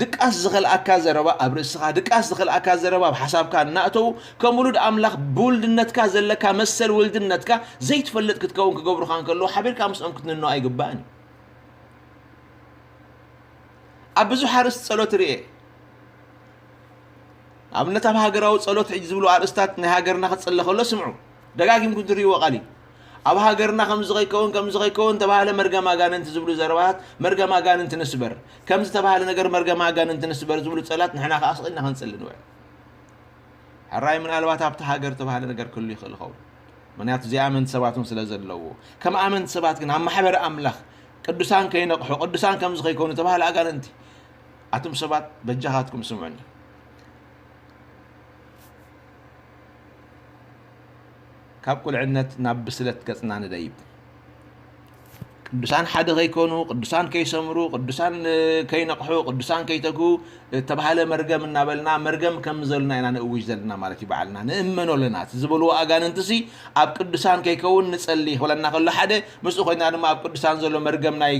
ድቃስ ዝኸልኣካ ዘረባ ኣብ ርእስኻ፣ ድቃስ ዝኸልኣካ ዘረባ ኣብ ሓሳብካ እናእተዉ፣ ከም ውሉድ ኣምላኽ ብውልድነትካ ዘለካ መሰል ውልድነትካ ዘይትፈልጥ ክትከውን ክገብሩኻ እንከለዉ፣ ሓቢርካ ምስኦም ክትንኖ ኣይግባእን እዩ። ኣብ ብዙሕ ኣርእስቲ ጸሎት ርእየ። ኣብነት ኣብ ሃገራዊ ጸሎት ሕጂ ዝብሉ ኣርእስታት ናይ ሃገርና ክጽለ ከሎ ስምዑ። ደጋጊምኩም ትርእይዎ ቃል እዩ። ኣብ ሃገርና ከምዚ ከይከውን፣ ከምዚ ከይከውን ተባህለ፣ መርገም ኣጋንንቲ ዝብሉ ዘረባታት፣ መርገም ኣጋንንቲ ንስበር፣ ከምዚ ተባህለ ነገር መርገም ኣጋንንቲ ንስበር ዝብሉ ጸላት ንሕና ከኣ ስቕ ኢልና ክንጽሊ ንውዕል። ሕራይ ምናልባት ኣብቲ ሃገር ተባህለ ነገር ክህሉ ይኽእል ይኸውን። ምኽንያቱ ዘይኣመንቲ ሰባት እውን ስለ ዘለዎ። ከም ኣመንቲ ሰባት ግን ኣብ ማሕበር ኣምላኽ ቅዱሳን ከይነቕሑ፣ ቅዱሳን ከምዚ ከይኮኑ ተባህለ ኣጋንንቲ፣ ኣቱም ሰባት በጃኻትኩም ስምዑኒ። ካብ ቁልዕነት ናብ ብስለት ገጽና ንደይብ። ቅዱሳን ሓደ ከይኮኑ፣ ቅዱሳን ከይሰምሩ፣ ቅዱሳን፣ እ፣ ከይነቕሑ፣ ቅዱሳን ከይተግሁ፣ እ፣ ተባህለ መርገም እናበልና መርገም ከም ዘሉና ኢና ንእውጅ ዘለና ማለት እዩ። ባዕልና ንእመኖ ኣለና። እቲ ዝበልዎ ኣጋንንትሲ ኣብ ቅዱሳን ከይከውን ንጸሊ ክብለና ከሎ ሓደ፣ ምስኡ ኮይና ድማ ኣብ ቅዱሳን ዘሎ መርገም ናይ፣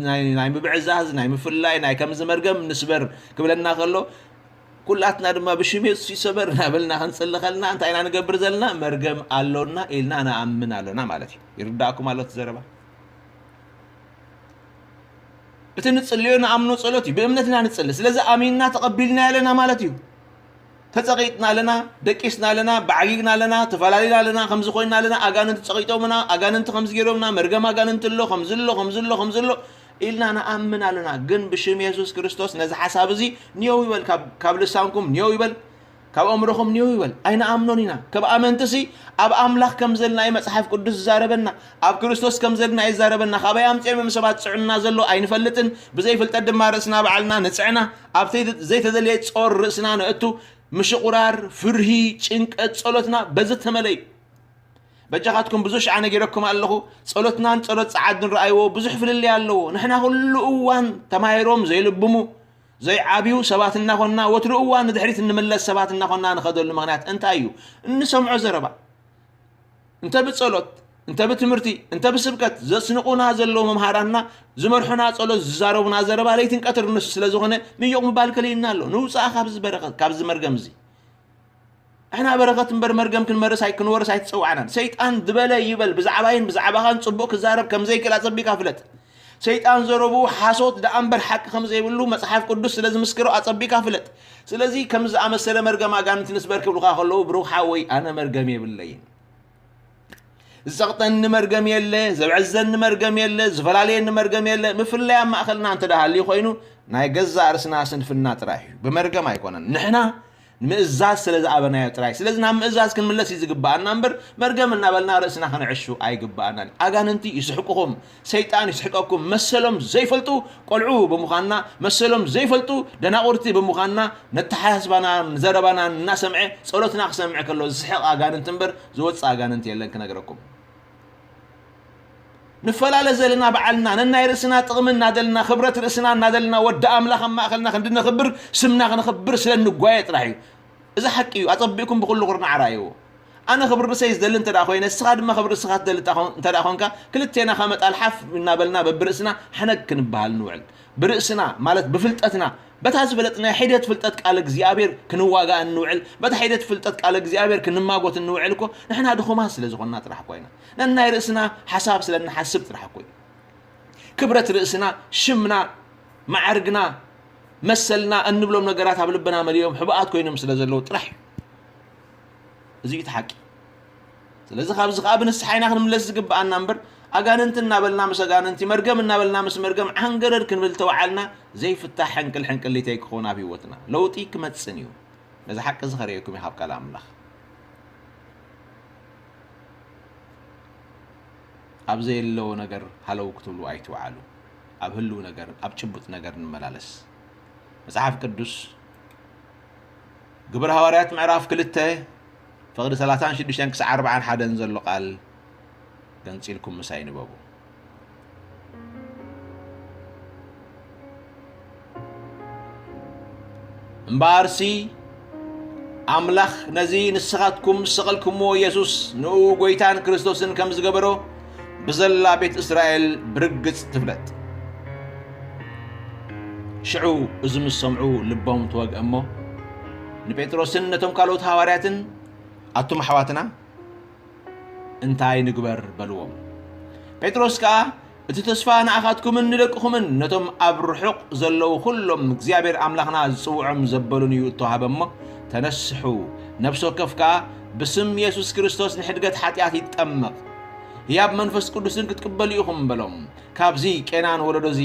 ናይ፣ ናይ ምብዕዛዝ፣ ናይ ምፍላይ፣ ናይ ከምዚ መርገም ንስበር ክብለና ከሎ፣ ኩላትና ድማ ብሽም የሱስ ይሰበር እናበልና ክንጽሊ ከለና እንታይ ኢና ንገብር ዘለና? መርገም ኣሎና ኢልና ንኣምን ኣሎና ማለት እዩ። ይርዳእኩም ኣሎ እቲ ዘረባ? እቲ ንጽልዮ ንኣምኖ ጸሎት እዩ። ብእምነት ኢና ንጽሊ። ስለዚ ኣሚንና ተቐቢልና ኣለና ማለት እዩ። ተጸቒጥና ኣለና፣ ደቂስና ኣለና፣ ባዕጊግና ኣለና፣ ተፈላለና ኣለና፣ ከምዚ ኮይና ኣለና፣ ኣጋንንቲ ጸቒጦምና፣ ኣጋንንቲ ከምዚ ገይሮምና፣ መርገም ኣጋንንቲ ኣሎ፣ ከምዚ ኣሎ፣ ከምዚ ኣሎ፣ ከምዚ ኣሎ ኢልና ንኣምን ኣለና። ግን ብሽም የሱስ ክርስቶስ ነዚ ሓሳብ እዚ ኒዮው ይበል፣ ካብ፣ ካብ ልሳንኩም ኒዮው ይበል፣ ካብ ኣእምሮኹም ኒዮው ይበል። ኣይንኣምኖን ኢና። ከም ኣመንትሲ ኣብ ኣምላኽ ከም ዘልና እዩ መጽሓፍ ቅዱስ ዝዛረበና። ኣብ ክርስቶስ ከም ዘልና እዩ ዝዛረበና። ካበይ ኣምጺኦም እዮም ሰባት ጽዕኑና ዘሎ ኣይንፈልጥን። ብዘይ ፍልጠት ድማ ርእስና ባዕልና ንጽዕና። ኣብ ዘይ-፣ ዘይተደልየ ጾር ርእስና ነእቱ። ምሽቑራር፣ ፍርሂ፣ ጭንቀት፣ ጸሎትና በዚ ተመለዩ። በጃኻትኩም ብዙሕ ሸዓ ነጊረኩም ኣለኹ። ጸሎትናን ጸሎት ጸዓድን ረኣይዎ፣ ብዙሕ ፍልልይ ኣለዎ። ንሕና ኩሉ እዋን ተማሂሮም ዘይልብሙ፣ ዘይዓብዩ ሰባት እናኾንና፣ ወትሩ እዋን ንድሕሪት እንምለስ ሰባት እናኾንና ንኸደሉ ምኽንያት እንታይ እዩ? እንሰምዖ ዘረባ። እንተ ብጸሎት፣ እንተ ብትምህርቲ፣ እንተ ብስብከት ዘስንቑና ዘለዉ መምሃራንና፣ ዝመርሑና ጸሎት፣ ዝዛረቡና ዘረባ ለይትን ቀትርን ንሱ ስለ ዝኾነ፣ ንዮቕ ምባል ከልዩና ኣሎ። ንውጻእ ካብዚ በረኸት፣ ካብዚ መርገም እዚ። ንሕና በረኸት እምበር መርገም ክንመርስ ኣይ-፣ ክንወርስ ኣይተጸዋዕናን። ሰይጣን ዝበለ ይበል፣ ብዛዕባይን ብዛዕባኻን ጽቡቕ ክዛረብ ከም ዘይክእል ኣጸቢካ ፍለጥ። ሰይጣን ዘረብኡ ሓሶት ደኣ እምበር ሓቂ ከም ዘይብሉ መጽሓፍ ቅዱስ ስለ ዝምስክሮ ኣጸቢካ ፍለጥ። ስለዚ ከም ዝኣመሰለ መርገም ኣጋንንቲ ንስበር ክብሉኻ ከለዉ፣ ብሩኽ ሓወይ፣ ኣነ መርገም የብለይን። ዝጸቕጠኒ መርገም የለ፣ ዘብዕዘኒ መርገም የለ፣ ዝፈላለየኒ መርገም የለ። ምፍላይ ኣብ ማእከልና እንተ ደኣ ሃልዩ ኮይኑ፣ ናይ ገዛእ ርእስና ስንፍና ጥራሕ እዩ። ብመርገም ኣይኮነን። ንሕና ምእዛዝ ስለ ዝኣበናዮ ጥራይ። ስለዚ ናብ ምእዛዝ ክንምለስ እዩ ዝግብኣና እምበር፣ መርገም እናበልና ርእስና ከነዕሹ ኣይግብኣናን። ኣጋንንቲ ይስሕቁኹም፣ ሰይጣን ይስሕቀኩም። መሰሎም ዘይፈልጡ ቆልዑ ብምዃንና፣ መሰሎም ዘይፈልጡ ደናቑርቲ ብምዃንና፣ ነተሓሳስባናን ዘረባናን እናሰምዐ፣ ጸሎትና ክሰምዕ ከሎ ዝስሕቕ ኣጋንንቲ እምበር ዝወጽእ ኣጋንንቲ የለን ክነግረኩም። ንፈላለ ዘለና ባዕልና፣ ነናይ ርእስና ጥቕሚ እናደልና፣ ክብረት ርእስና እናደልና፣ ወዲ ኣምላኽ ኣብ ማእከልና ክንዲ ነኽብር፣ ስምና ክነኽብር ስለ እንጓየ ጥራሕ እዩ። እዚ ሓቂ እዩ። ኣጸቢቕኩም ብኹሉ ኩርናዕ ርኣይዎ። ኣነ ክብሪ ርእሰይ ዝደሊ እንተ ደኣ ኮይነ፣ ንስኻ ድማ ክብሪ ርእስኻ ትደሊ እንተ ደኣ ኮን-፣ እንተ ደኣ ኮንካ፣ ክልቴና ከመጣል ሓፍ እናበልና በብርእስና ሕነግ ክንበሃል ንውዕል። ብርእስና፣ ማለት ብፍልጠትና፣ በታ ዝፈለጥናያ ሒደት ፍልጠት ቃል እግዚኣብሔር ክንዋጋእ እንውዕል፣ በታ ሒደት ፍልጠት ቃል እግዚኣብሔር ክንማጎት እንውዕል እኮ፣ ንሕና ድኹማት ስለ ዝኾንና ጥራሕ እኮ ኢና። ነናይ ርእስና ሓሳብ ስለ እንሓስብ ጥራሕ እኮ እዩ። ክብረት ርእስና፣ ሽምና፣ ማዕርግና፣ መሰልና እንብሎም ነገራት ኣብ ልብና መሊኦም ሕቡኣት ኮይኖም ስለ ዘለዉ ጥራሕ እዩ። እዚ እዩ እቲ ሓቂ። ስለዚ ካብዚ ከኣ ብንስሓ ኢና ክንምለስ ዝግብኣና እምበር፣ ኣጋንንቲ እናበልና ምስ ኣጋንንቲ፣ መርገም እናበልና ምስ መርገም ዓንገረር ክንብል ተወዓልና፣ ዘይፍታሕ ሕንቅል ሕንቅሊተይ ክኾን ኣብ ህይወትና። ለውጢ ክመጽን እዩ። ነዚ ሓቂ እዚ ከርእየኩም እየ ካብ ቃል ኣምላኽ። ኣብ ዘየለዎ ነገር ሃለው ክትብሉ ኣይትውዓሉ። ኣብ ህልው ነገር፣ ኣብ ጭቡጥ ነገር ንመላለስ። መጽሓፍ ቅዱስ ግብረ ሃዋርያት ምዕራፍ ክልተ ፍቕዲ ሰላሳን ሽዱሽተን ክሳዕ ኣርባዓን ሓደን ዘሎ ቃል ገንጺልኩም ምሳይ ንበቡ። እምበኣርሲ ኣምላኽ ነዚ ንስኻትኩም ዝሰቐልኩምዎ የሱስ ንእኡ ጐይታን ክርስቶስን ከም ዝገበሮ ብዘላ ቤት እስራኤል ብርግጽ ትፍለጥ። ሽዑ እዚ ምስ ሰምዑ ልቦም ተወግአ እሞ ንጴጥሮስን ነቶም ካልኦት ሃዋርያትን ኣቱም ኣሕዋትና እንታይ ንግበር በልዎም። ጴጥሮስ ከኣ እቲ ተስፋ ንኣኻትኩምን ንደቅኹምን ነቶም ኣብ ርሑቕ ዘለዉ ኩሎም እግዚኣብሔር ኣምላኽና ዝጽውዖም ዘበሉን እዩ እተዋህበ እሞ ተነስሑ፣ ነፍሲ ወከፍ ከኣ ብስም የሱስ ክርስቶስ ንሕድገት ሓጢኣት ይጠመቕ። ህያብ መንፈስ ቅዱስን ክትቅበሉ ኢኹም በሎም። ካብዚ ቄናን ወለዶዚ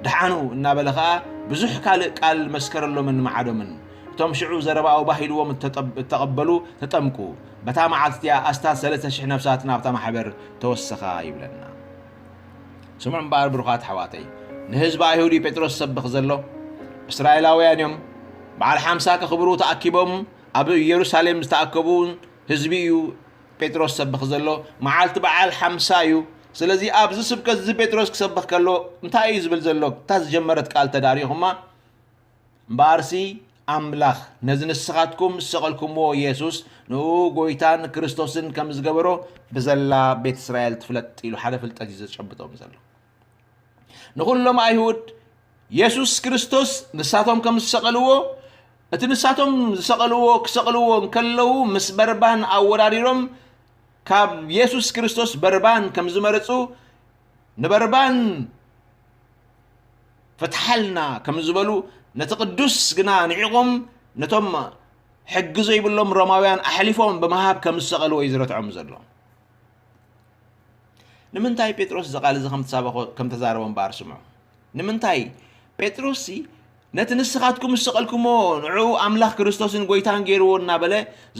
ደሓኑ እናበለ ኸኣ ብዙሕ ካልእ ቃል መስከረሎምን መዓዶምን። እቶም ሽዑ ዘረባኡ ባሂልዎም እተጠብ-፣ እተቐበሉ ተጠምቁ። በታ መዓልቲ እቲኣ ኣስታት ሰለስተ ሽሕ ነፍሳት ናብታ ማሕበር ተወሰኻ ይብለና። ስምዑ እምበኣር ብሩኻት ኣሕዋተይ፣ ንህዝቢ ኣይሁድ እዩ ጴጥሮስ ዝሰብኽ ዘሎ። እስራኤላውያን እዮም። በዓል ሓምሳ ከኽብሩ ተኣኪቦም ኣብ ኢየሩሳሌም ዝተኣከቡ ህዝቢ እዩ ጴጥሮስ ዝሰብኽ ዘሎ። መዓልቲ በዓል ሓምሳ እዩ። ስለዚ ኣብዚ ስብከት እዚ ጴጥሮስ ክሰብኽ ከሎ እንታይ እዩ ዝብል ዘሎ? እታ ዝጀመረት ቃል ተዳሪኹማ። እምበኣርሲ ኣምላኽ ነዚ ንስኻትኩም ዝሰቐልኩምዎ የሱስ ንኡ ጐይታን ክርስቶስን ከም ዝገበሮ ብዘላ ቤት እስራኤል ትፍለጥ ኢሉ ሓደ ፍልጠት እዩ ዘጨብጦም ዘሎ። ንኹሎም ኣይሁድ የሱስ ክርስቶስ ንሳቶም ከም ዝሰቐልዎ፣ እቲ ንሳቶም ዝሰቐልዎ ክሰቕልዎ እንከለዉ ምስ በርባን ኣወዳዲሮም ካብ የሱስ ክርስቶስ በርባን ከም ዝመረጹ፣ ንበርባን ፍትሓልና ከም ዝበሉ፣ ነቲ ቅዱስ ግና ንዒቖም ነቶም ሕጊ ዘይብሎም ሮማውያን ኣሕሊፎም ብምሃብ ከም ዝሰቐልዎ እዩ ዝረትዖም ዘሎ። ንምንታይ ጴጥሮስ እዚ ቃል እዚ ከም ተሳበኾ-፣ ከም ተዛረቦ እምበኣር ስምዑ። ንምንታይ ጴጥሮስሲ ነቲ ንስኻትኩም ዝሰቐልኩሞ ንዕኡ ኣምላኽ ክርስቶስን ጐይታን ገይርዎ እናበለ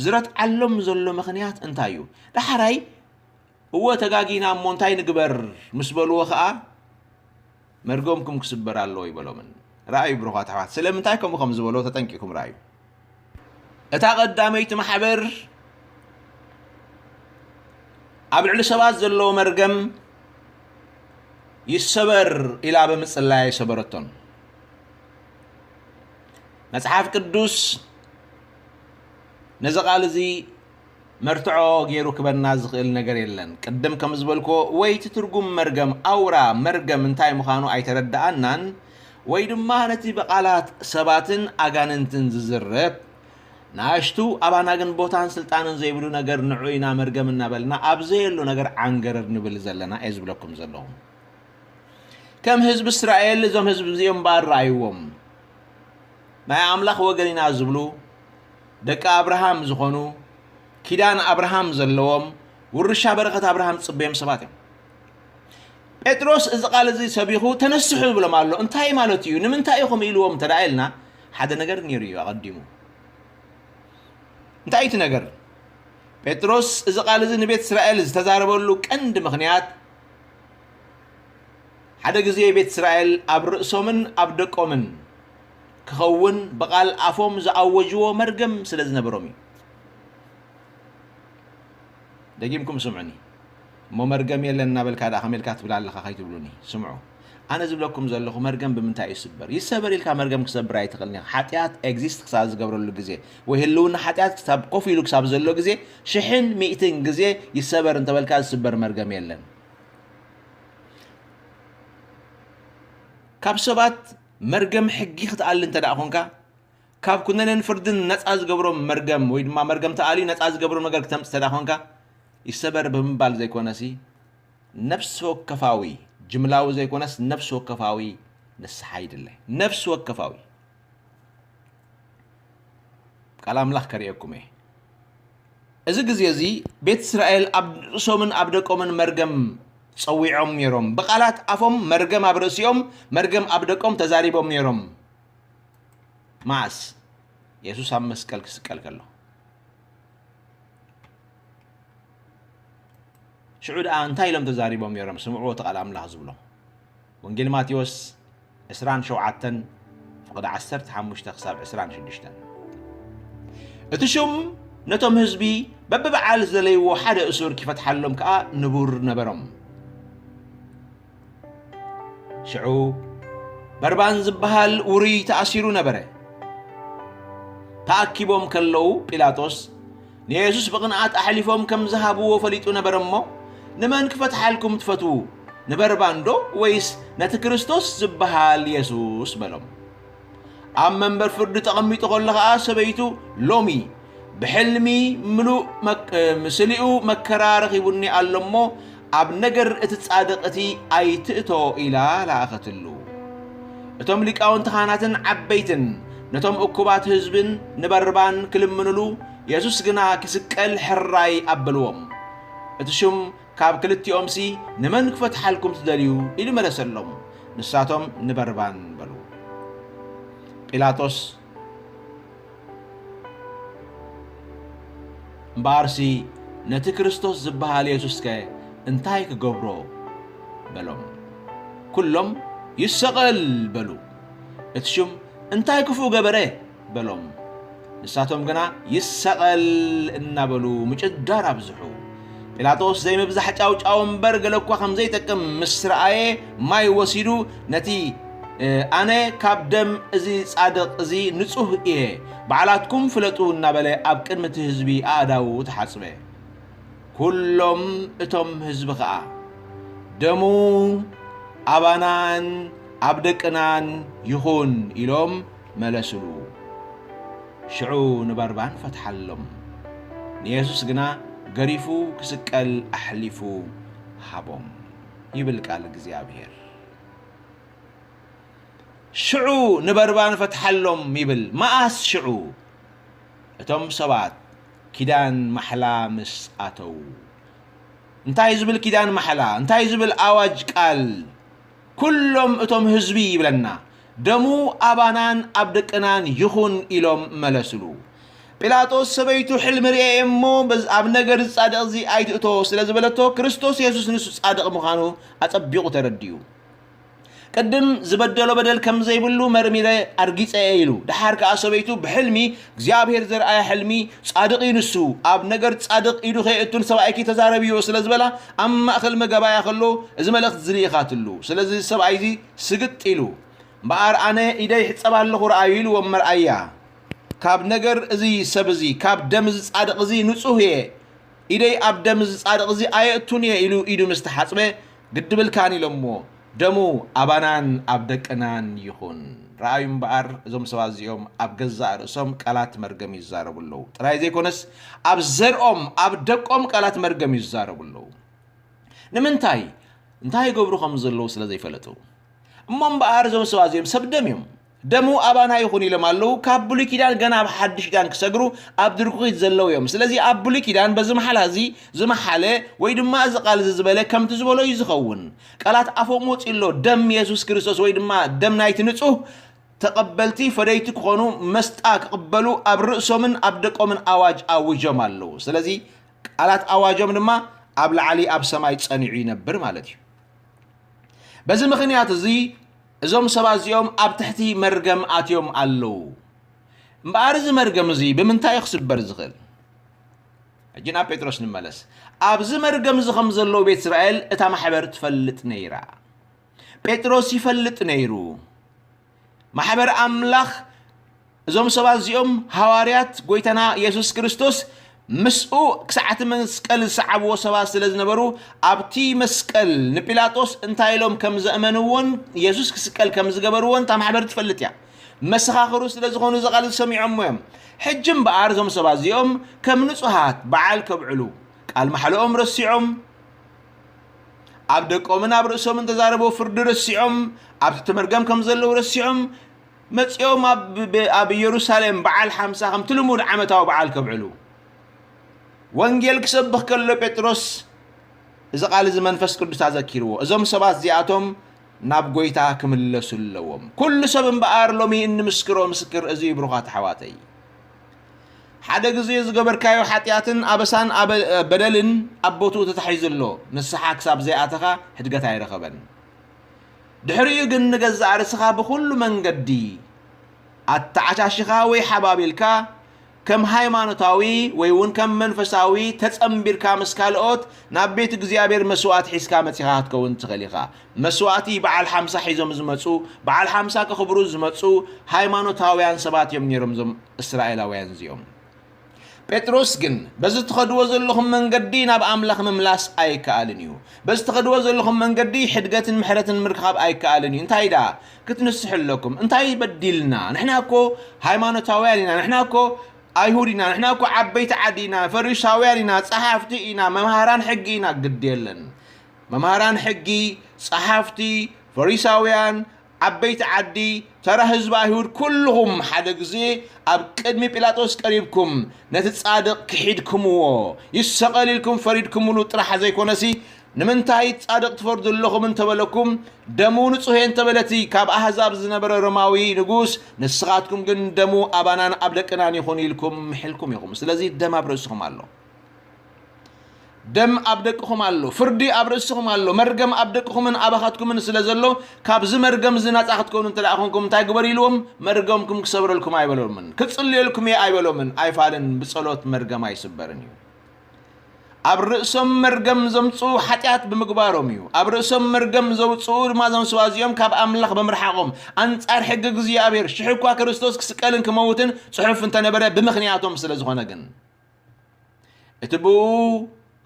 ዝረትዓሎም ዘሎ ምኽንያት እንታይ እዩ? ዳሕራይ እወ ተጋጊና እሞ እንታይ ንግበር ምስ በልዎ ኸኣ መርገምኩም ክስበር ኣለዎ ይበሎምን። ረኣዩ ብሩኻት ኣሕዋት፣ ስለምንታይ ከምኡ ከም ዝበሎ ተጠንቂቕኩም ረኣዩ። እታ ቀዳመይቲ ማሕበር ኣብ ልዕሊ ሰባት ዘለዎ መርገም ይሰበር ኢላ ብምጽላይ ኣይሰበረቶን። መጽሓፍ ቅዱስ ነዚ ቃል እዚ መርትዖ ገይሩ ክበና ዝኽእል ነገር የለን። ቅድም ከም ዝበልክዎ፣ ወይ እቲ ትርጉም መርገም፣ ኣውራ መርገም እንታይ ምዃኑ ኣይተረድኣናን፣ ወይ ድማ ነቲ ብቓላት ሰባትን ኣጋንንትን ዝዝረብ፣ ንኣሽቱ ኣባና ግን ቦታን ስልጣንን ዘይብሉ ነገር ንዑ ኢና መርገም እናበልና ኣብ ዘየሎ ነገር ዓንገረር ንብል ዘለና እየ ዝብለኩም ዘለኹ። ከም ህዝቢ እስራኤል እዞም ህዝቢ እዚኦም እምበኣር ረኣይዎም። ናይ ኣምላኽ ወገን ኢና ዝብሉ፣ ደቂ ኣብርሃም ዝኾኑ፣ ኪዳን ኣብርሃም ዘለዎም፣ ውርሻ በረኸት ኣብርሃም ዝጽበዮም ሰባት እዮም። ጴጥሮስ እዚ ቃል እዚ ሰቢኹ ተነስሑ ይብሎም ኣሎ። እንታይ ማለት እዩ? ንምንታይ እዩ ከምኡ ኢልዎም እንተ ደኣ ኢልና፣ ሓደ ነገር ነይሩ እዩ ኣቐዲሙ። እንታይ እዩ እቲ ነገር? ጴጥሮስ እዚ ቃል እዚ ንቤት እስራኤል ዝተዛረበሉ ቀንዲ ምኽንያት፣ ሓደ ግዜ ቤት እስራኤል ኣብ ርእሶምን ኣብ ደቆምን ክኸውን ብቓል ኣፎም ዝኣወጅዎ መርገም ስለ ዝነበሮም እዩ። ደጊምኩም ስምዑኒ። እሞ መርገም የለን እናበልካ ደኣ ከመይ ኢልካ ትብል ኣለኻ ከይትብሉኒ። ስምዑ። ኣነ ዝብለኩም ዘለኹ መርገም ብምንታይ እዩ ዝስበር? ይሰበር ኢልካ መርገም ክሰብር ኣይትኽእልን ኢኻ። ሓጢኣት ኤግዚስት ክሳብ ዝገብረሉ ግዜ ወይ ህልውና ሓጢኣት ክሳብ ኮፍ ኢሉ ክሳብ ዘሎ ግዜ ሽሕን ሚእትን ግዜ ይሰበር እንተበልካ ዝስበር መርገም የለን። ካብ ሰባት መርገም ሕጊ ክትኣሊ እንተ ደኣ ኾንካ፣ ካብ ኩነኔን ፍርድን ነጻ ዝገብሮም መርገም ወይ ድማ መርገም ተኣልዩ ነጻ ዝገብሮም ነገር ክተምጽእ እንተ ደኣ ኾንካ፣ ይሰበር ብምባል ዘይኮነሲ፣ ነፍሲ ወከፋዊ፣ ጅምላዊ ዘይኮነስ ነፍሲ ወከፋዊ ንስሓ ይድለ። ነፍሲ ወከፋዊ። ቃል ኣምላኽ ከርእየኩም እየ። እዚ ግዜ እዚ ቤት እስራኤል ኣብ ርእሶምን ኣብ ደቆምን መርገም ጸዊዖም ነይሮም። ብቓላት ኣፎም መርገም ኣብ ርእሲኦም፣ መርገም ኣብ ደቆም ተዛሪቦም ነይሮም። መዓስ? የሱስ ኣብ መስቀል ክስቀል ከሎ። ሽዑ ደኣ እንታይ ኢሎም ተዛሪቦም ነይሮም? ስምዕዎ እቲ ቃል ኣምላኽ ዝብሎ። ወንጌል ማቴዎስ ዕስራን ሸውዓተን ፍቕዲ ዓሰርተ ሓሙሽተ ክሳብ ዕስራን ሽዱሽተን። እቲ ሹም ነቶም ህዝቢ በብበዓል ዝደለይዎ ሓደ እሱር ኪፈትሓሎም ከኣ ንቡር ነበሮም። ሽዑ በርባን ዝበሃል ውሩይ ተኣሲሩ ነበረ። ተኣኪቦም ከለዉ ጲላጦስ ንየሱስ ብቕንኣት ኣሕሊፎም ከም ዝሃብዎ ፈሊጡ ነበረ እሞ፣ "ንመን ክፈትሓልኩም ትፈትዉ? ንበርባን ዶ ወይስ ነቲ ክርስቶስ ዝበሃል የሱስ?" በሎም። ኣብ መንበር ፍርዲ ተቐሚጡ ከሎ ኸኣ ሰበይቱ፣ "ሎሚ ብሕልሚ ምሉእ መክ-፣ ምስሊኡ መከራ ረኺቡኒ ኣሎ እሞ፣ ኣብ ነገር እቲ ጻድቕ እቲ ኣይትእቶ" ኢላ ለኣኸትሉ። እቶም ሊቃውንቲ ካህናትን ዓበይትን ነቶም እኩባት ህዝብን ንበርባን ክልምንሉ፣ የሱስ ግና ክስቀል ሕራይ ኣበልዎም። እቲ ሹም ካብ ክልቲኦምሲ ንመን ክፈትሓልኩም ትደልዩ? ኢሉ መለሰሎም። ንሳቶም ንበርባን በሉ። ጲላጦስ እምበኣርሲ ነቲ ክርስቶስ ዝበሃል የሱስከ እንታይ ክገብሮ? በሎም። ኩሎም ይሰቐል በሉ። እቲ ሹም እንታይ ክፉእ ገበረ? በሎም። ንሳቶም ግና ይሰቐል እናበሉ ምጭዳር ኣብዝሑ። ጲላጦስ ዘይምብዛሕ ጫውጫው እምበር ገለ እኳ ከም ዘይጠቅም ምስ ረኣየ ማይ ወሲዱ ነቲ ኣነ ካብ ደም እዚ ጻድቕ እዚ ንጹህ እየ፣ ባዕላትኩም ፍለጡ እናበለ ኣብ ቅድሚ እቲ ህዝቢ ኣእዳዉ ተሓጽበ። ኩሎም እቶም ህዝቢ ኸኣ ደሙ ኣባናን ኣብ ደቅናን ይኹን ኢሎም መለስሉ። ሽዑ ንበርባን ፈትሓሎም፣ ንየሱስ ግና ገሪፉ ክስቀል ኣሕሊፉ ሃቦም ይብል ቃል እግዚኣብሔር። ሽዑ ንበርባን ፈትሓሎም ይብል። መኣስ ሽዑ? እቶም ሰባት ኪዳን ማሕላ ምስ ኣተዉ። እንታይ ዝብል ኪዳን ማሕላ? እንታይ ዝብል ኣዋጅ ቃል? ኩሎም እቶም ህዝቢ ይብለና፣ ደሙ ኣባናን ኣብ ደቅናን ይኹን ኢሎም መለስሉ። ጲላጦስ ሰበይቱ ሕልሚ ርእየ እሞ በዝ-፣ ኣብ ነገር ዝጻድቕ እዚ ኣይትእቶ ስለ ዝበለቶ ክርስቶስ የሱስ ንሱ ጻድቕ ምዃኑ ኣጸቢቑ ተረዲኡ። ቅድም ዝበደሎ በደል ከም ዘይብሉ መርሚረ ኣርጊጸ እየ ኢሉ። ደሓር ከኣ ሰበይቱ ብሕልሚ እግዚኣብሔር ዘርኣያ ሕልሚ ጻድቕ እዩ ንሱ፣ ኣብ ነገር ጻድቕ ኢዱ ከየእቱን ሰብኣይኪ ተዛረብዮ ስለ ዝበላ ኣብ ማእከል መገባያ ከሎ እዚ መልእኽቲ ዝልኢኻትሉ። ስለዚ እዚ ሰብኣይ እዚ ስግጥ ኢሉ እምበኣር ኣነ ኢደይ ሕጸብ ኣለኹ ረኣዩ ኢልዎም መርኣያ። ካብ ነገር እዚ ሰብ እዚ ካብ ደም እዚ ጻድቕ እዚ ንጹህ እየ፣ ኢደይ ኣብ ደም እዚ ጻድቕ እዚ ኣየእቱን እየ ኢሉ ኢዱ ምስ ተሓጽበ ግድብልካን ኢሎምዎ። ደሙ ኣባናን ኣብ ደቅናን ይኹን። ረኣዩ እምበኣር እዞም ሰባት እዚኦም ኣብ ገዛእ ርእሶም ቃላት መርገም ይዛረቡ ኣለዉ። ጥራይ ዘይኮነስ ኣብ ዘርኦም ኣብ ደቆም ቃላት መርገም ይዛረቡ ኣለዉ። ንምንታይ? እንታይ ይገብሩ ከም ዘለዉ ስለ ዘይፈለጡ። እሞ እምበኣር እዞም ሰባት እዚኦም ሰብ ደም እዮም። ደሙ ኣባና ይኹን ኢሎም ኣለዉ። ካብ ብሉይ ኪዳን ገና ኣብ ሓድሽ ኪዳን ክሰግሩ ኣብ ድርኩኺት ዘለዉ እዮም። ስለዚ ኣብ ብሉይ ኪዳን በዚ መሓላ እዚ ዝመሓለ ወይ ድማ እዚ ቃል እዚ ዝበለ ከምቲ ዝበሎ እዩ ዝኸውን። ቃላት ኣፎም ወፂኡ ኣሎ። ደም የሱስ ክርስቶስ ወይ ድማ ደም ናይቲ ንጹህ ተቐበልቲ ፈደይቲ ክኾኑ መስጣ ክቕበሉ ኣብ ርእሶምን ኣብ ደቆምን ኣዋጅ ኣውጆም ኣለዉ። ስለዚ ቃላት ኣዋጆም ድማ ኣብ ላዕሊ ኣብ ሰማይ ጸኒዑ ይነብር ማለት እዩ። በዚ ምኽንያት እዚ እዞም ሰባት እዚኦም ኣብ ትሕቲ መርገም ኣትዮም ኣለዉ። እምበኣር እዚ መርገም እዚ ብምንታይ እዩ ክስበር ዝኽእል? ሕጂ ናብ ጴጥሮስ ንመለስ። ኣብዚ መርገም እዚ ከም ዘለዉ ቤት እስራኤል እታ ማሕበር ትፈልጥ ነይራ። ጴጥሮስ ይፈልጥ ነይሩ። ማሕበር ኣምላኽ እዞም ሰባት እዚኦም ሃዋርያት ጎይታና የሱስ ክርስቶስ ምስኡ ክሳዕ እቲ መስቀል ዝሰዓብዎ ሰባት ስለ ዝነበሩ ኣብቲ መስቀል ንጲላጦስ እንታይ ኢሎም ከም ዘእመንዎን የሱስ ክስቀል ከም ዝገበርዎን እታ ማሕበር ትፈልጥ እያ። መሰኻኽሩ ስለ ዝኾኑ እዚ ቃል ሰሚዖሞ እዮም። ሕጂ እምበኣር እዞም ሰባት እዚኦም ከም ንጹሃት በዓል ከብዕሉ ቃል ማሕለኦም ረሲዖም፣ ኣብ ደቆምን ኣብ ርእሶምን ተዛረቦ ፍርዲ ረሲዖም፣ ኣብ ትሕቲ መርገም ከም ዘለዉ ረሲዖም፣ መጺኦም ኣብ፣ ብ-፣ ኣብ ኢየሩሳሌም በዓል ሓምሳ ከምቲ ልሙድ ዓመታዊ በዓል ከብዕሉ። ወንጌል ክሰብኽ ከሎ ጴጥሮስ እዚ ቃል እዚ መንፈስ ቅዱስ ኣዘኪርዎ። እዞም ሰባት እዚኣቶም ናብ ጎይታ ክምለሱ ኣለዎም። ኩሉ ሰብ እምበኣር ሎሚ እንምስክሮ ምስክር እዚ እዩ፣ ብሩኻት ኣሕዋተይ። ሓደ ግዜ ዝገበርካዮ ሓጢኣትን ኣበሳን ኣበ-፣ በደልን ኣብ ቦትኡ ተታሒዙ ኣሎ። ንስሓ ክሳብ ዘይኣተኻ ሕድገት ኣይረኸበን። ድሕሪኡ ግን ንገዛእ ርእስኻ ብኹሉ መንገዲ ኣተዓሻሺኻ ወይ ሓባቢልካ ከም ሃይማኖታዊ ወይ እውን ከም መንፈሳዊ ተጸንቢርካ ምስ ካልኦት ናብ ቤት እግዚኣብሔር መስዋዕቲ ሒዝካ መጺኻ ክትከውን ትኽእል ኢኻ። መስዋዕቲ በዓል ሓምሳ ሒዞም ዝመጹ፣ በዓል ሓምሳ ከኽብሩ ዝመጹ ሃይማኖታውያን ሰባት እዮም ነይሮም እዞም እስራኤላውያን እዚኦም። ጴጥሮስ ግን በዚ ትኸድዎ ዘለኹም መንገዲ ናብ ኣምላኽ ምምላስ ኣይከኣልን እዩ። በዚ ትኸድዎ ዘለኹም መንገዲ ሕድገትን ምሕረትን ምርካብ ኣይከኣልን እዩ። እንታይ ደኣ ክትንስሑ ኣለኩም? እንታይ በዲልና? ንሕና እኮ ሃይማኖታውያን ኢና። ንሕና እኮ ኣይሁድ ኢና። ንሕና እኮ ዓበይቲ ዓዲ ኢና። ፈሪሳውያን ኢና። ጸሓፍቲ ኢና። መምሃራን ሕጊ ኢና። ግድ የለን። መምሃራን ሕጊ፣ ጸሓፍቲ፣ ፈሪሳውያን፣ ዓበይቲ ዓዲ፣ ተራ ህዝቢ ኣይሁድ፣ ኩልኹም ሓደ ግዜ ኣብ ቅድሚ ጲላጦስ ቀሪብኩም ነቲ ጻድቕ ክሒድኩምዎ፣ ይሰቐል ኢልኩም ፈሪድኩምሉ ጥራሕ ዘይኮነሲ፣ ንምንታይ ጻድቕ ትፈርዱ ኣለኹም እንተበለኩም፣ ደሙ ንጹህ እየ እንተበለቲ ካብ ኣህዛብ ዝነበረ ሮማዊ ንጉስ፣ ንስኻትኩም ግን ደሙ ኣባናን ኣብ ደቅናን ይኹን ኢልኩም ምሒልኩም ኢኹም። ስለዚ ደም ኣብ ርእስኹም ኣሎ። ደም ኣብ ደቅኹም ኣሎ፣ ፍርዲ ኣብ ርእስኹም ኣሎ፣ መርገም ኣብ ደቅኹምን ኣባኻትኩምን ስለ ዘሎ፣ ካብዚ መርገም እዚ ናጻ ክትኮኑ እንተ ደኣ ኾንኩም እንታይ ግበሩ ኢልዎም? መርገምኩም ክሰብረልኩም ኣይበሎምን፣ ክጽልየልኩም እየ ኣይበሎምን። ኣይፋልን፣ ብጸሎት መርገም ኣይስበርን እዩ። ኣብ ርእሶም መርገም ዘምጽኡ ሓጢኣት ብምግባሮም እዩ። ኣብ ርእሶም መርገም ዘውጽኡ ድማ እዞም ሰባት እዚኦም ካብ ኣምላኽ ብምርሓቖም፣ ኣንጻር ሕጊ እግዚኣብሔር፣ ሽሕ እኳ ክርስቶስ ክስቀልን ክመውትን ጽሑፍ እንተነበረ፣ ብምኽንያቶም ስለ ዝኾነ ግን። እቲ ብኡ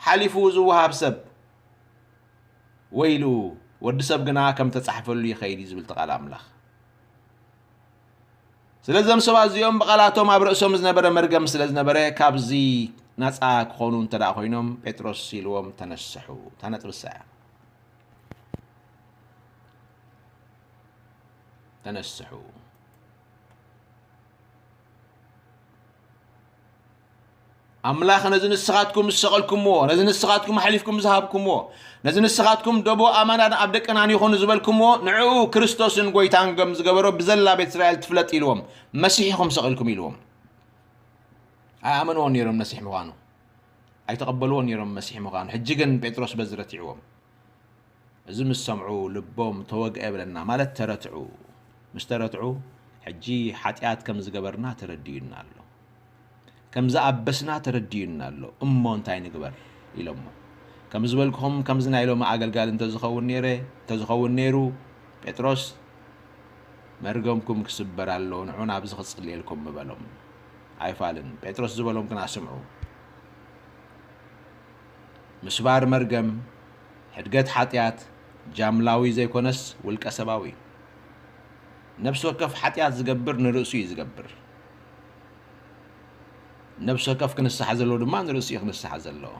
ሓሊፉ ዝወሃብ ሰብ ወይሉ፣ ወዲ ሰብ ግና ከም ተጻሕፈሉ ይኸይድ እዩ ዝብል እቲ ቃል ኣምላኽ። ስለዚ እዞም ሰባት እዚኦም ብቓላቶም ኣብ ርእሶም ዝነበረ መርገም ስለ ዝነበረ፣ ካብዚ ናጻ ክኾኑ እንተ ደኣ ኮይኖም፣ ጴጥሮስ ኢልዎም፣ "ተነስሑ።" እታ ነጥቢ እሳ እያ። "ተነስሑ። ኣምላኽ ነዚ ንስኻትኩም ዝሰቐልኩምዎ፣ ነዚ ንስኻትኩም ኣሕሊፍኩም ዝሃብኩምዎ፣ ነዚ ንስኻትኩም ደቦ ኣማናን ኣብ ደቅናን ይኹን ዝበልኩምዎ፣ ንዕኡ ክርስቶስን ጐይታን ከም ዝገበሮ ብዘላ ቤት እስራኤል ትፍለጥ" ኢልዎም። "መሲሕ ኢኹም ሰቒልኩም" ኢልዎም። ኣይኣመንዎን ነይሮም መሲሕ ምዃኑ። ኣይተቐበልዎን ነይሮም መሲሕ ምዃኑ። ሕጂ ግን ጴጥሮስ በዚ ረቲዕዎም። እዚ ምስ ሰምዑ ልቦም ተወግአ ይብለና፣ ማለት ተረትዑ። ምስ ተረትዑ፣ "ሕጂ ሓጢኣት ከም ዝገበርና ተረዲኡና ኣሎ። ከም ዝኣበስና ተረዲኡና ኣሎ። እሞ እንታይ ንግበር?" ኢሎሞ። ከም ዝበልኩኹም፣ ከምዚ ናይ ሎሚ ኣገልጋሊ እንተዝኸውን ነይረ፣ እንተዝኸውን ነይሩ፣ ጴጥሮስ፣ "መርገምኩም ክስበር ኣሎ፣ ንዑ ናብዚ ክጽልየልኩም" ምበሎም። ኣይፋልን። ጴጥሮስ ዝበሎም ግና ስምዑ። ምስባር መርገም፣ ሕድገት ሓጢኣት፣ ጃምላዊ ዘይኮነስ ውልቀ ሰባዊ እዩ። ነፍሲ ወከፍ ሓጢኣት ዝገብር ንርእሱ እዩ ዝገብር። ነፍሲ ወከፍ ክንስሓ ዘለዎ ድማ ንርእሱ እዩ ክንስሓ ዘለዎ።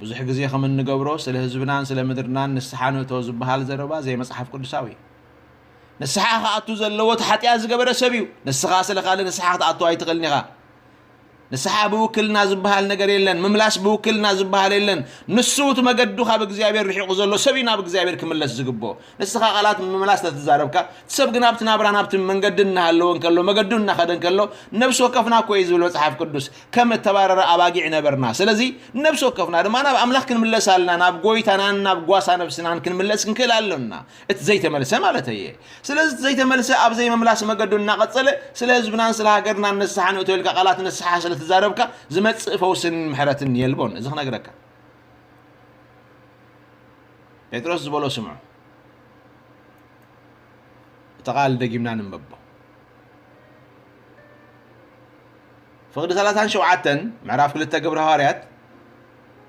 ብዙሕ ግዜ ከም እንገብሮ ስለ ህዝብናን ስለ ምድርናን ንስሓ ንእቶ ዝበሃል ዘረባ ዘይመጽሓፍ ቅዱሳዊ እዩ። ንስሓ ክኣቱ ዘለዎ እቲ ሓጢኣት ዝገበረ ሰብ እዩ። ንስኻ ስለ ካልእ ንስሓ ክትኣቱ ኣይትኽእልን ኢኻ። ንስሓ ብውክልና ዝበሃል ነገር የለን። ምምላስ ብውክልና ዝበሃል የለን። ንሱ እቲ መገዱ ካብ እግዚኣብሔር ርሒቑ ዘሎ ሰብ እዩ ናብ እግዚኣብሔር ክምለስ ዝግብኦ። ንስኻ ቃላት ምምላስ ተትዛረብካ፣ እቲ ሰብ ግን ኣብቲ ናብራ ናብቲ መንገዲ እናሃለወ እንከሎ፣ መገዱ እናኸደ እንከሎ፣ ነብሲ ወከፍና እኮ እዩ ዝብል መጽሓፍ ቅዱስ፣ "ከም እተባረረ ኣባጊዕ ነበርና።" ስለዚ ነብሲ ወከፍና ድማ ናብ ኣምላኽ ክንምለስ ኣለና፣ ናብ ጎይታናን ናብ ጓሳ ነብስናን ክንምለስ ክንክእል ኣሎና። እቲ ዘይተመልሰ ማለት እየ። ስለዚ እቲ ዘይተመልሰ ኣብ ዘይምምላስ መገዱ እናቐጸለ፣ ስለ ህዝብናን ስለ ሃገርናን ንስሓ ንእቶ ኢልካ ቃላት ንስሓ ስለ ትዛረብካ፣ ዝመጽእ ፈውስን ምሕረትን የልቦን። እዚ ክነግረካ። ጴጥሮስ ዝበሎ ስምዑ። እቲ ቃል ደጊምና ንንበቦ። ፍቕዲ ሰላሳን ሸውዓተን፣ ምዕራፍ ክልተ ግብረ ሃዋርያት፣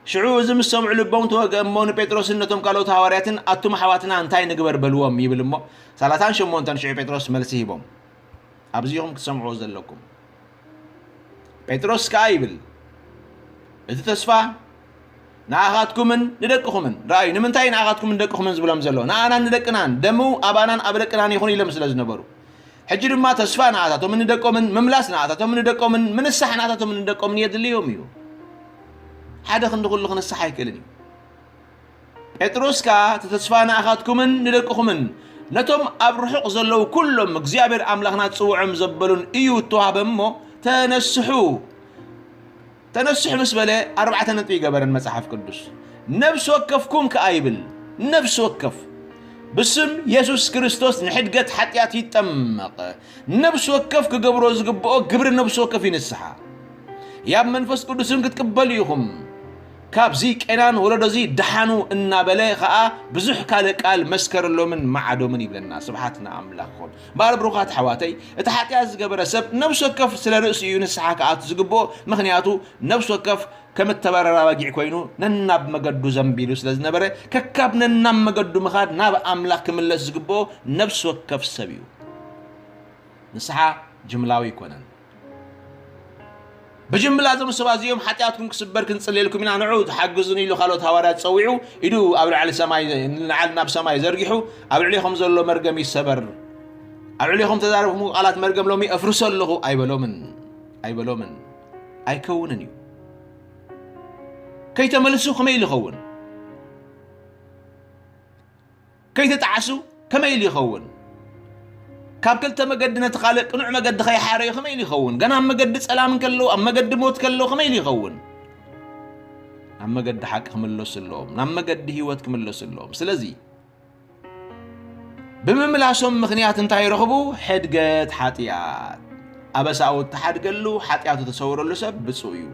ሽዑ እዚ ምስ ሰምዑ ልቦም ተወግአ እሞ ንጴጥሮስን ነቶም ካልኦት ሃዋርያትን፣ "ኣቱም ኣሕዋትና እንታይ ንግበር?" በልዎም ይብል እሞ፣ ሰላሳን ሸሞንተን ሽዑ ጴጥሮስ መልሲ ሂቦም። ኣብዚ ኢኹም ክትሰምዕዎ ዘለኩም። ጴጥሮስ ከኣ ይብል፣ "እቲ ተስፋ ንኣኻትኩምን ንደቅኹምን"። ረኣዩ፣ ንምንታይ ንኣኻትኩምን ንደቅኹምን ዝብሎም ዘሎ? ንኣናን ንደቅናን፣ ደሙ ኣባናን ኣብ ደቅናን ይኹን ኢሎም ስለ ዝነበሩ። ሕጂ ድማ ተስፋ ንኣታቶምን ንደቆምን፣ ምምላስ ንኣታቶምን ንደቆምን፣ ምንሳሕ ንኣታቶምን ንደቆምን የድልዮም እዩ። ሓደ ክንዲ ኩሉ ክንሳሕ ኣይክእልን እዩ። ጴጥሮስ ከኣ፣ "እቲ ተስፋ ንኣኻትኩምን ንደቅኹምን፣ ነቶም ኣብ ርሑቕ ዘለዉ ኩሎም እግዚኣብሔር ኣምላኽና ዝጽውዖም ዘበሉን እዩ እተዋህበ እሞ፣ ተነስሑ።" ተነስሑ ምስ በለ፣ ኣርባዕተ ነጥቢ ይገበረን መጽሓፍ ቅዱስ። "ነፍሲ ወከፍኩም ከኣ" ይብል፣ ነፍሲ ወከፍ ብስም የሱስ ክርስቶስ ንሕድገት ሓጢኣት ይጠመቕ። ነፍሲ ወከፍ ክገብሮ ዝግብኦ ግብሪ ነፍሲ ወከፍ እዩ ንስሓ። ያብ መንፈስ ቅዱስን ክትቅበሉ ኢኹም። ካብዚ ቄናን ወለዶዚ ደሓኑ እናበለ ኸኣ ብዙሕ ካልእ ቃል መስከረሎምን መዓዶምን ይብለና። ስብሓት ንኣምላኽ ይኹን። እምበኣር ብሩኻት ኣሕዋተይ፣ እቲ ሓጢኣት ዝገበረ ሰብ ነፍሲ ወከፍ ስለ ርእሱ እዩ ንስሓ ክኣቱ ዝግብኦ። ምኽንያቱ ነፍሲ ወከፍ ከም እተባረረ ኣባጊዕ ኮይኑ ነናብ መገዱ ዘንቢሉ ስለ ዝነበረ፣ ከካብ ነናብ መገዱ ምኻድ ናብ ኣምላኽ ክምለስ ዝግብኦ ነፍሲ ወከፍ ሰብ እዩ። ንስሓ ጅምላዊ ኣይኮነን። ብጅምላ እዞም ሰባት እዚኦም ሓጢኣትኩም ክስበር ክንጽልየልኩም ኢና፣ ንዑ ተሓግዙን ኢሉ ካልኦት ሃዋርያት ጸዊዑ፣ ኢዱ ኣብ ልዕሊ ሰማይ፣ ንላዕሊ ናብ ሰማይ ዘርጊሑ፣ ኣብ ልዕሌኹም ዘሎ መርገም ይሰበር፣ ኣብ ልዕሌኹም ተዛረብኩም ቃላት መርገም ሎሚ እፍርሶ ኣለኹ ኣይበሎምን፣ ኣይበሎምን። ኣይከውንን እዩ። ከይተመልሱ ከመይ ኢሉ ይኸውን? ከይተጣዕሱ ከመይ ኢሉ ይኸውን? ካብ ክልተ መገዲ ነቲ ካልእ ቅኑዕ መገዲ ከይሓረዩ ከመይ ኢሉ ይኸውን? ገና ኣብ መገዲ ጸላም ከለዉ፣ ኣብ መገዲ ሞት ከለዉ ከመይ ኢሉ ይኸውን? ናብ መገዲ ሓቂ ክምለሱ ኣለዎም፣ ናብ መገዲ ህይወት ክምለሱ ኣለዎም። ስለዚ ብምምላሶም ምኽንያት እንታይ ይረኽቡ? ሕድገት ሓጢኣት። ኣበሳኡ እተሓድገሉ፣ ሓጢኣቱ ተሰውረሉ ሰብ ብፁዕ እዩ።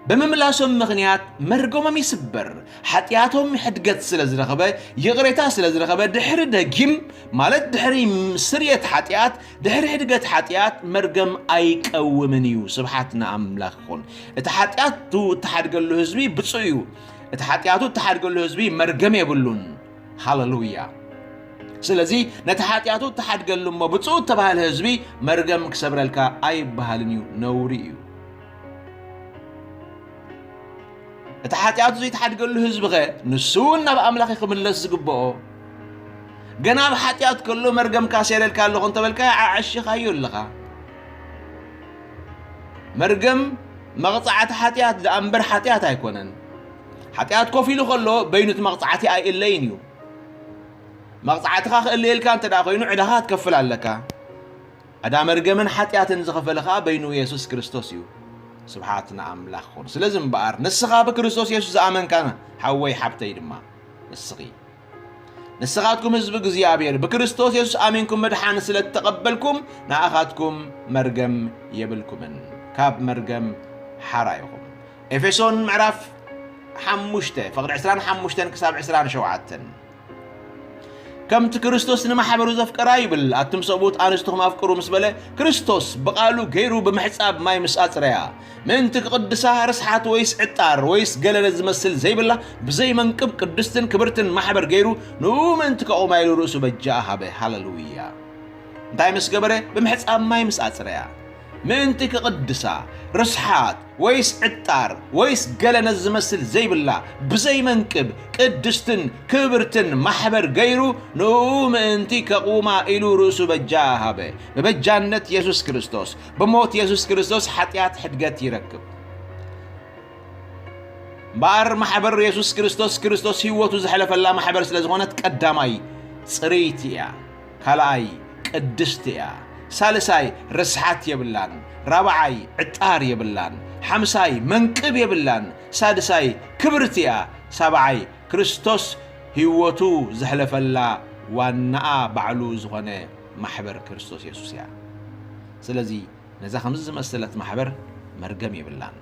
ብምምላሶም ምኽንያት መርገሞም ይስበር። ሓጢኣቶም ሕድገት ስለ ዝረኸበ፣ ይቕሬታ ስለ ዝረኸበ፣ ድሕሪ ደጊም፣ ማለት ድሕሪ ስርየት ሓጢኣት፣ ድሕሪ ሕድገት ሓጢኣት መርገም ኣይቀውምን እዩ። ስብሓት ንኣምላኽ ይኹን። እቲ ሓጢኣቱ እተሓድገሉ ህዝቢ ብፁዕ እዩ። እቲ ሓጢኣቱ እተሓድገሉ ህዝቢ መርገም የብሉን። ሃሌሉያ። ስለዚ ነቲ ሓጢኣቱ እተሓድገሉ እሞ ብፁዕ እተባህለ ህዝቢ መርገም ክሰብረልካ ኣይበሃልን እዩ፣ ነውሪ እዩ። እቲ ሓጢኣቱ ዘይተሓድገሉ ህዝቢ ኸ ንሱ እውን ናብ ኣምላኽ ክምለስ ዝግብኦ። ገና ኣብ ሓጢኣት ከሎ መርገም ካሴረልካ ኣለኹ እንተበልካ ዓዓሺኻዮ ኣለኻ። መርገም መቕጻዕቲ ሓጢኣት ደኣ እምበር ሓጢኣት ኣይኮነን። ሓጢኣት ኮፍ ኢሉ ከሎ በይኑ እቲ መቕጻዕቲ ኣይእለይን እዩ። መቕጻዕትኻ ክእለየልካ እንተ ደኣ ኮይኑ ዕዳኻ ክትከፍል ኣለካ። ዕዳ መርገምን ሓጢኣትን ዝኸፈለ ኸኣ በይኑ የሱስ ክርስቶስ እዩ። ስብሓት ንኣምላኽ ይኹን። ስለዚ እምበኣር ንስኻ ብክርስቶስ የሱስ ዝኣመንካ ሓወይ ሓብተይ ድማ ንስኺ ንስኻትኩም ህዝቢ እግዚኣብሔር ብክርስቶስ የሱስ ኣሚንኩም ምድሓን ስለ እተቐበልኩም ንኣኻትኩም መርገም የብልኩምን፣ ካብ መርገም ሓራ ኢኹም። ኤፌሶን ምዕራፍ ሓሙሽተ ፍቕዲ ዕስራን ሓሙሽተን ክሳብ ዕስራን ሸውዓተን። ከምቲ ክርስቶስ ንማሕበሩ ዘፍቀራ ይብል፣ ኣቱም ሰብኡት ኣንስትኹም ኣፍቅሩ ምስ በለ፣ ክርስቶስ ብቓሉ ገይሩ ብምሕጻብ ማይ ምስ ኣጽረያ፣ ምእንቲ ክቕድሳ ርስሓት ወይስ ዕጣር ወይስ ገለ ዝመስል ዘይብላ ብዘይ መንቅብ ቅድስትን ክብርትን ማሕበር ገይሩ ንኡ ምእንቲ ከቑማ ኢሉ ርእሱ በጃ ሃበ። ሃሌሉያ! እንታይ ምስ ገበረ? ብምሕጻብ ማይ ምስ ኣጽረያ። ምእንቲ ክቕድሳ ርስሓት ወይስ ዕጣር ወይስ ገለ ነዚ ዝመስል ዘይብላ ብዘይ መንቅብ ቅድስትን ክብርትን ማሕበር ገይሩ ንኡ ምእንቲ ከቑማ ኢሉ ርእሱ በጃ ሃበ። ብበጃነት የሱስ ክርስቶስ፣ ብሞት የሱስ ክርስቶስ ሓጢኣት ሕድገት ይረክብ። እምበኣር ማሕበር የሱስ ክርስቶስ፣ ክርስቶስ ህይወቱ ዘሕለፈላ ማሕበር ስለ ዝኾነት ቀዳማይ ጽርይቲ እያ። ካልኣይ ቅድስቲ እያ። ሳልሳይ ርስሓት የብላን። ራብዓይ ዕጣር የብላን። ሓምሳይ መንቅብ የብላን። ሳድሳይ ክብርቲ እያ። ሳብዓይ ክርስቶስ ህይወቱ ዘሕለፈላ ዋናኣ ባዕሉ ዝኾነ ማሕበር ክርስቶስ የሱስ እያ። ስለዚ ነዛ ከምዚ ዝመሰለት ማሕበር መርገም የብላን።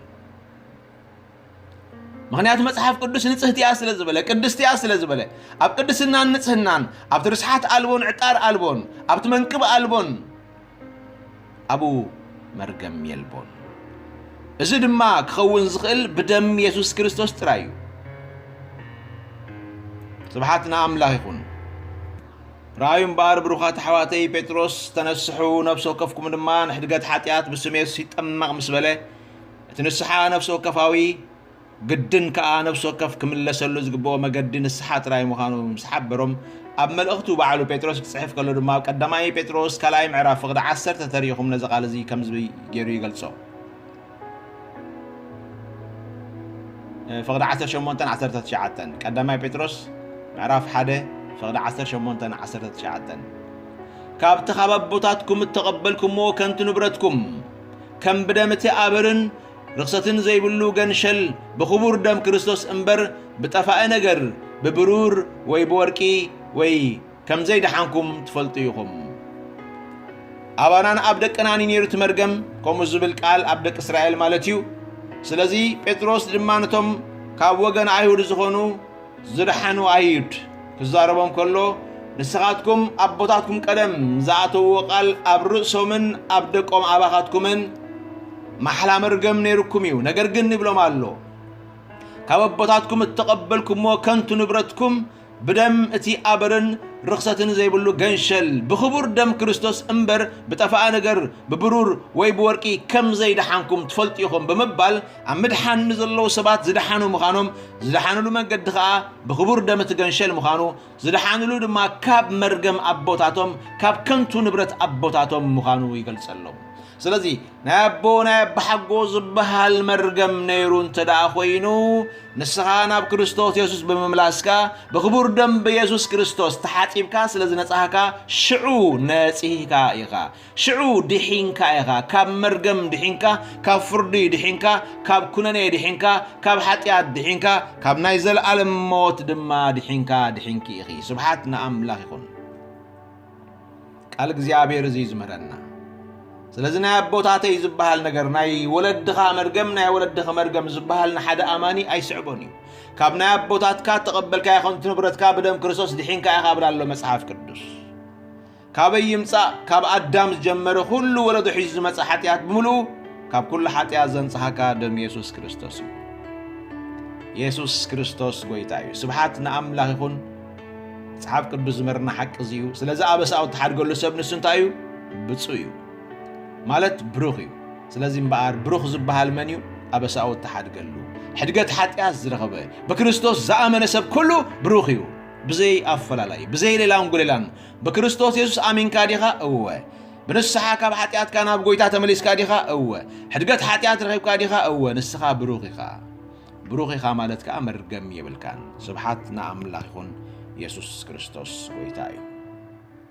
ምኽንያቱ መጽሓፍ ቅዱስ ንጽህቲ እያ ስለ ዝበለ፣ ቅድስቲ እያ ስለ ዝበለ፣ ኣብ ቅድስናን ንጽህናን፣ ኣብቲ ርስሓት ኣልቦን ዕጣር ኣልቦን፣ ኣብቲ መንቅብ ኣልቦን ኣብኡ መርገም የልቦን። እዚ ድማ ክኸውን ዝኽእል ብደም የሱስ ክርስቶስ ጥራይ እዩ። ስብሓት ንኣምላኽ ይኹን። ረኣዩ እምበኣር ብሩኻት ኣሕዋተይ፣ ጴጥሮስ፣ ተነስሑ፣ ነፍሲ ወከፍኩም ድማ ንሕድገት ሓጢኣት ብስም የሱስ ይጠመቕ ምስ በለ፣ እቲ ንስሓ ነፍሲ ወከፋዊ ግድን ከኣ ነፍሲ ወከፍ ክምለሰሉ ዝግብኦ መገዲ ንስሓ ጥራይ ምዃኑ ምስ ሓበሮም፣ ኣብ መልእኽቱ ባዕሉ ጴጥሮስ ክጽሕፍ ከሎ ድማ ኣብ ቀዳማይ ጴጥሮስ ካልኣይ ምዕራፍ ፍቕዲ ዓሰርተ ተሪኢኹም ነዚ ቃል እዚ ከምዚ ገይሩ ይገልጾ። ፍቕዲ ዓሰርተ ሸሞንተን ዓሰርተ ትሽዓተን፣ ቀዳማይ ጴጥሮስ ምዕራፍ ሓደ ፍቕዲ ዓሰርተ ሸሞንተን ዓሰርተ ትሽዓተን። ካብቲ ካብ ኣቦታትኩም እተቐበልኩምዎ ከንቱ ንብረትኩም፣ ከም ብደም እቲ ኣብርን ርኽሰትን ዘይብሉ ገንሸል ብኽቡር ደም ክርስቶስ እምበር ብጠፋኢ ነገር ብብሩር ወይ ብወርቂ ወይ ከም ዘይደሓንኩም ትፈልጡ ኢኹም። ኣባናን ኣብ ደቅናን እዩ ነይሩ እቲ መርገም፣ ከምኡ ዝብል ቃል ኣብ ደቂ እስራኤል ማለት እዩ። ስለዚ ጴጥሮስ ድማ ነቶም ካብ ወገን ኣይሁድ ዝኾኑ ዝደሓኑ ኣይሁድ ክዛረቦም ከሎ፣ ንስኻትኩም ኣቦታትኩም ቀደም ዝኣተውዎ ቃል ኣብ ርእሶምን ኣብ ደቆም ኣባኻትኩምን ማሕላ መርገም ነይሩኩም እዩ። ነገር ግን ይብሎም ኣሎ፣ ካብ ኣቦታትኩም እተቐበልኩምዎ ከንቱ ንብረትኩም ብደም እቲ ኣበርን ርኽሰትን ዘይብሉ ገንሸል፣ ብኽቡር ደም ክርስቶስ እምበር ብጠፋኣ ነገር፣ ብብሩር ወይ ብወርቂ ከም ዘይደሓንኩም ትፈልጡ ኢኹም ብምባል፣ ኣብ ምድሓን ንዘለዉ ሰባት ዝደሓኑ ምዃኖም፣ ዝደሓንሉ መንገዲ ኸኣ ብኽቡር ደም እቲ ገንሸል ምዃኑ፣ ዝደሓንሉ ድማ ካብ መርገም ኣቦታቶም፣ ካብ ከንቱ ንብረት ኣቦታቶም ምዃኑ ይገልጸሎም። ስለዚ ናይ ኣቦ ናይ ኣባሓጎ ዝበሃል መርገም ነይሩ እንተ ደኣ ኾይኑ፣ ንስኻ ናብ ክርስቶስ የሱስ ብምምላስካ፣ ብኽቡር ደም ብየሱስ ክርስቶስ ተሓጺብካ ስለ ዝነጻህካ፣ ሽዑ ነጺህካ ኢኻ። ሽዑ ድሒንካ ኢኻ። ካብ መርገም ድሒንካ፣ ካብ ፍርዲ ድሒንካ፣ ካብ ኩነኔ ድሒንካ፣ ካብ ሓጢኣት ድሒንካ፣ ካብ ናይ ዘለኣለም ሞት ድማ ድሒንካ፣ ድሒንኪ ኢኺ። ስብሓት ንኣምላኽ ይኹን። ቃል እግዚኣብሔር እዚ እዩ ዝምህረና። ስለዚ ናይ ኣቦታተይ ዝበሃል ነገር፣ ናይ ወለድኻ መርገም፣ ናይ ወለድኺ መርገም ዝበሃል ንሓደ ኣማኒ ኣይስዕቦን እዩ። ካብ ናይ ኣቦታትካ እተቐበልካዮ ከንቱ ንብረትካ ብደም ክርስቶስ ድሒንካ ኢኻ ይብል ኣሎ መጽሓፍ ቅዱስ። ካበይ ይምጻእ? ካብ ኣዳም ዝጀመረ ኩሉ ወለዶ ሒዙ ዝመጸ ሓጢኣት ብምሉኡ፣ ካብ ኩሉ ሓጢኣት ዘንጽሃካ ደም የሱስ ክርስቶስ እዩ። የሱስ ክርስቶስ ጐይታ እዩ። ስብሓት ንኣምላኽ ይኹን። መጽሓፍ ቅዱስ ዝመርና ሓቂ እዚ እዩ። ስለዚ ኣበሳኡ እተሓድገሉ ሰብ ንሱ እንታይ እዩ? ብፁዕ እዩ። ማለት ብሩኽ እዩ። ስለዚ እምበኣር ብሩኽ ዝበሃል መን እዩ? ኣበሳኡ እተሓድገሉ። ሕድገት ሓጢኣት ዝረኸበ፣ ብክርስቶስ ዝኣመነ ሰብ ኩሉ ብሩኽ እዩ። ብዘይ ኣፈላላይ፣ ብዘይ ሌላን ጉሌላን። ብክርስቶስ የሱስ ኣሚንካ ዲኻ? እወ። ብንስሓ ካብ ሓጢኣትካ ናብ ጐይታ ተመሊስካ ዲኻ? እወ። ሕድገት ሓጢኣት ረኺብካ ዲኻ? እወ። ንስኻ ብሩኽ ኢኻ። ብሩኽ ኢኻ ማለት ከኣ መርገም የብልካን። ስብሓት ንኣምላኽ ይኹን። የሱስ ክርስቶስ ጐይታ እዩ።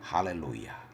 ሃሌሉያ።